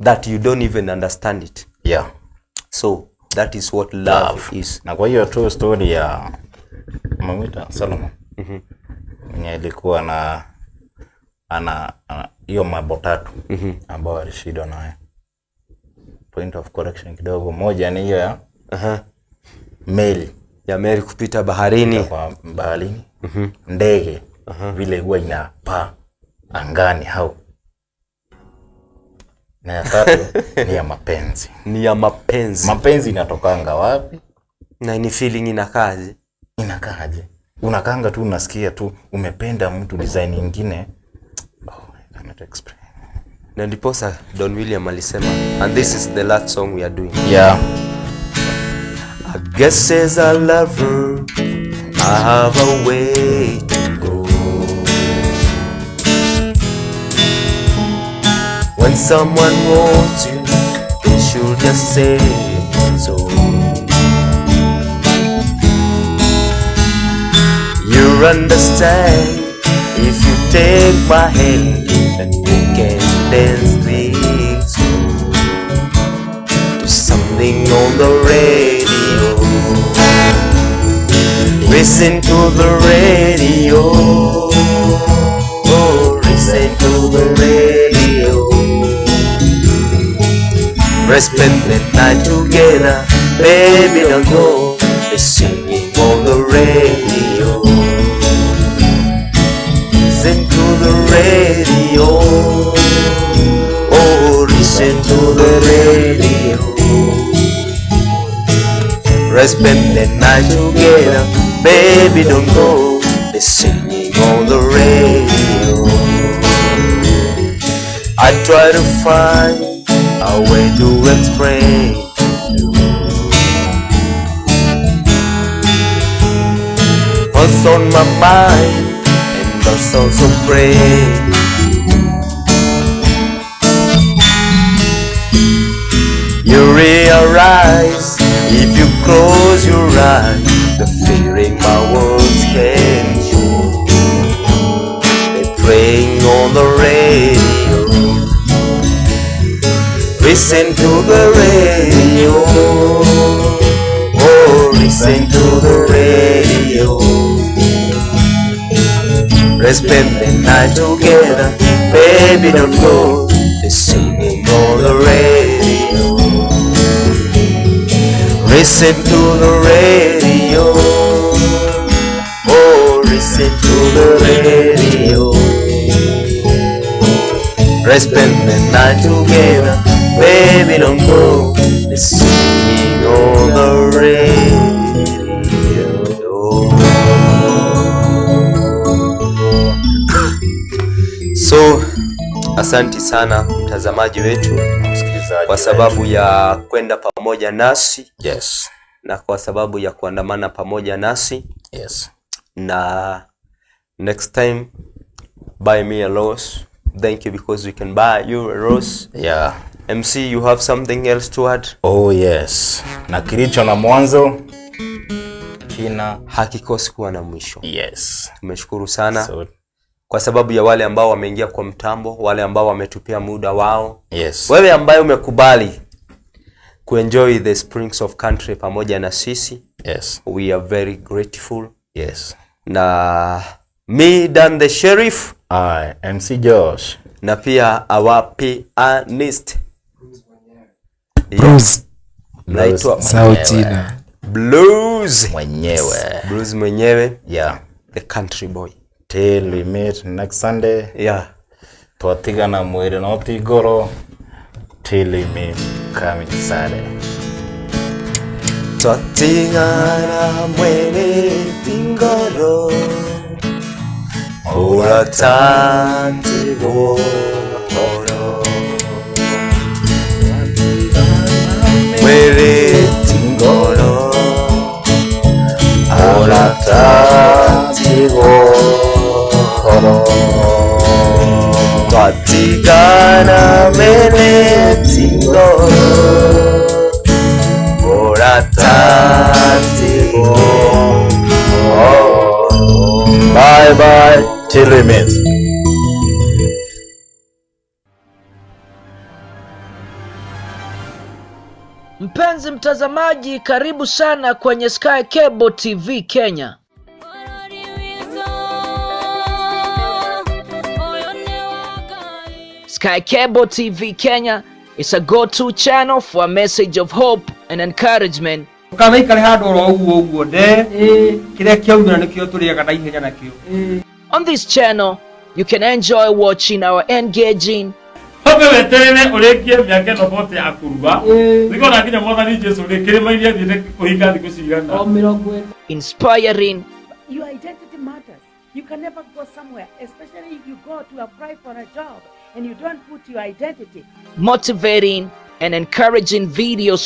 that you don't even understand it. So that is what love is. Na kwa hiyo tu story ya mamita Solomon mwenye alikuwa na ana hiyo mambo tatu ambayo alishindwa nayo. Point of correction kidogo, moja ni hiyo ya meli Ya meli kupita baharini. Kwa baharini, ndege vile huwa inapaa angani hau, na ya tatu ni ya mapenzi. Ni ya mapenzi. Mapenzi inatokanga wapi? Na ni feeling inakaaje? Inakaaje? Unakanga tu unasikia tu umependa mtu design nyingine. Oh, I cannot explain. Na ndiposa Don William alisema, and this is the last song we are doing. I guess as a lover, I have a way to go. When someone wants you, they should just say so. You understand if you take my hand, and we can dance things to something on the radio. Listen to the radio. Oh, listen to the radio. Let's spend the night together, baby, don't go. They're singing on the radio. Listen to the radio. Oh, listen to the radio. Let's spend the night together, baby, don't go. They're singing on the radio. I try to find a way to explain to you what's on my mind, and that's also pray. You realize if you close your eyes, the feeling my words can show. They're playing on the radio. Listen to the radio. Oh, listen to the radio. Let's spend the night together, baby, don't go. They're singing on the radio. Listen to the radio. Oh, listen to the radio. Let's spend the night together, baby, don't go. They're singing on the radio. So, asanti sana mtazamaji wetu, Msikilizaji kwa sababu ya kwenda pamoja nasi. Yes. Na kwa sababu ya kuandamana pamoja nasi. Yes. Na next time, buy me a rose. Thank you, because we can buy you a rose. Yeah. MC, you have something else to add? Oh yes. Na kilicho na mwanzo kina hakikosi kuwa na mwisho. Yes. Tumeshukuru sana. So, kwa sababu ya wale ambao wameingia kwa mtambo, wale ambao wametupia muda wao. Yes. Wewe ambaye umekubali kuenjoy the Springs of Country pamoja na sisi. Yes. We are very grateful. Yes. Na me, Dan the Sheriff. I, MC Josh. Na pia our pianist. Bruce. Naitwa Sauti na Blues mwenyewe. Blues mwenyewe. Yeah. The country boy. Till we meet next Sunday. Yeah. Twatigana mwiri no ti ngoro. Till we meet coming Saturday. Twatigana mwiri ti ngoro. Uratanti goro. Mwiri ti ngoro. Uratanti goro. Twatigana Ngoro Mũrata tigwo. Bye bye till we meet. Mpenzi mtazamaji, karibu sana kwenye Sky Cable TV Kenya. Sky Cable TV Kenya is a go-to channel for a message of hope and encouragement. Ukanaikare handå oro ũguo ũguo nde kĩrĩa kĩaumĩra nĩkĩo tũrĩaga na ihenya nakĩo. On this channel, you can enjoy watching our engaging, Wambe weterere ũrĩkie mĩaka ĩno bote ya kũrua nĩkona nginya mwathani Jesũ rĩ kĩrĩma-inĩ athiĩte kũhinga thikũ cigana. Inspiring, Your identity matters. You can never go somewhere, especially if you go to apply for a job and you don't put your identity. Motivating, and encouraging videos.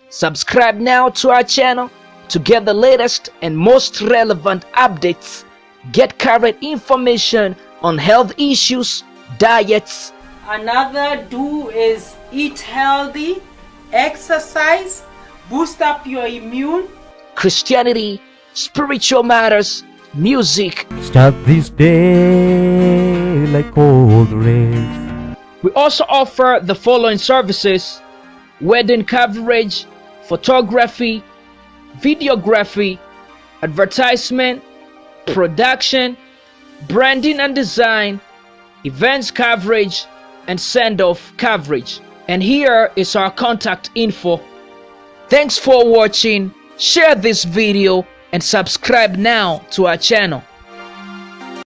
Subscribe now to our channel to get the latest and most relevant updates. Get current information on health issues, diets, Another do is eat healthy, exercise, boost up your immune. Christianity, spiritual matters, music. Start this day like all the rest. We also offer the following services: wedding coverage, photography, videography, advertisement, production, branding and design, events coverage, and send off coverage. And here is our contact info. Thanks for watching. Share this video and subscribe now to our channel.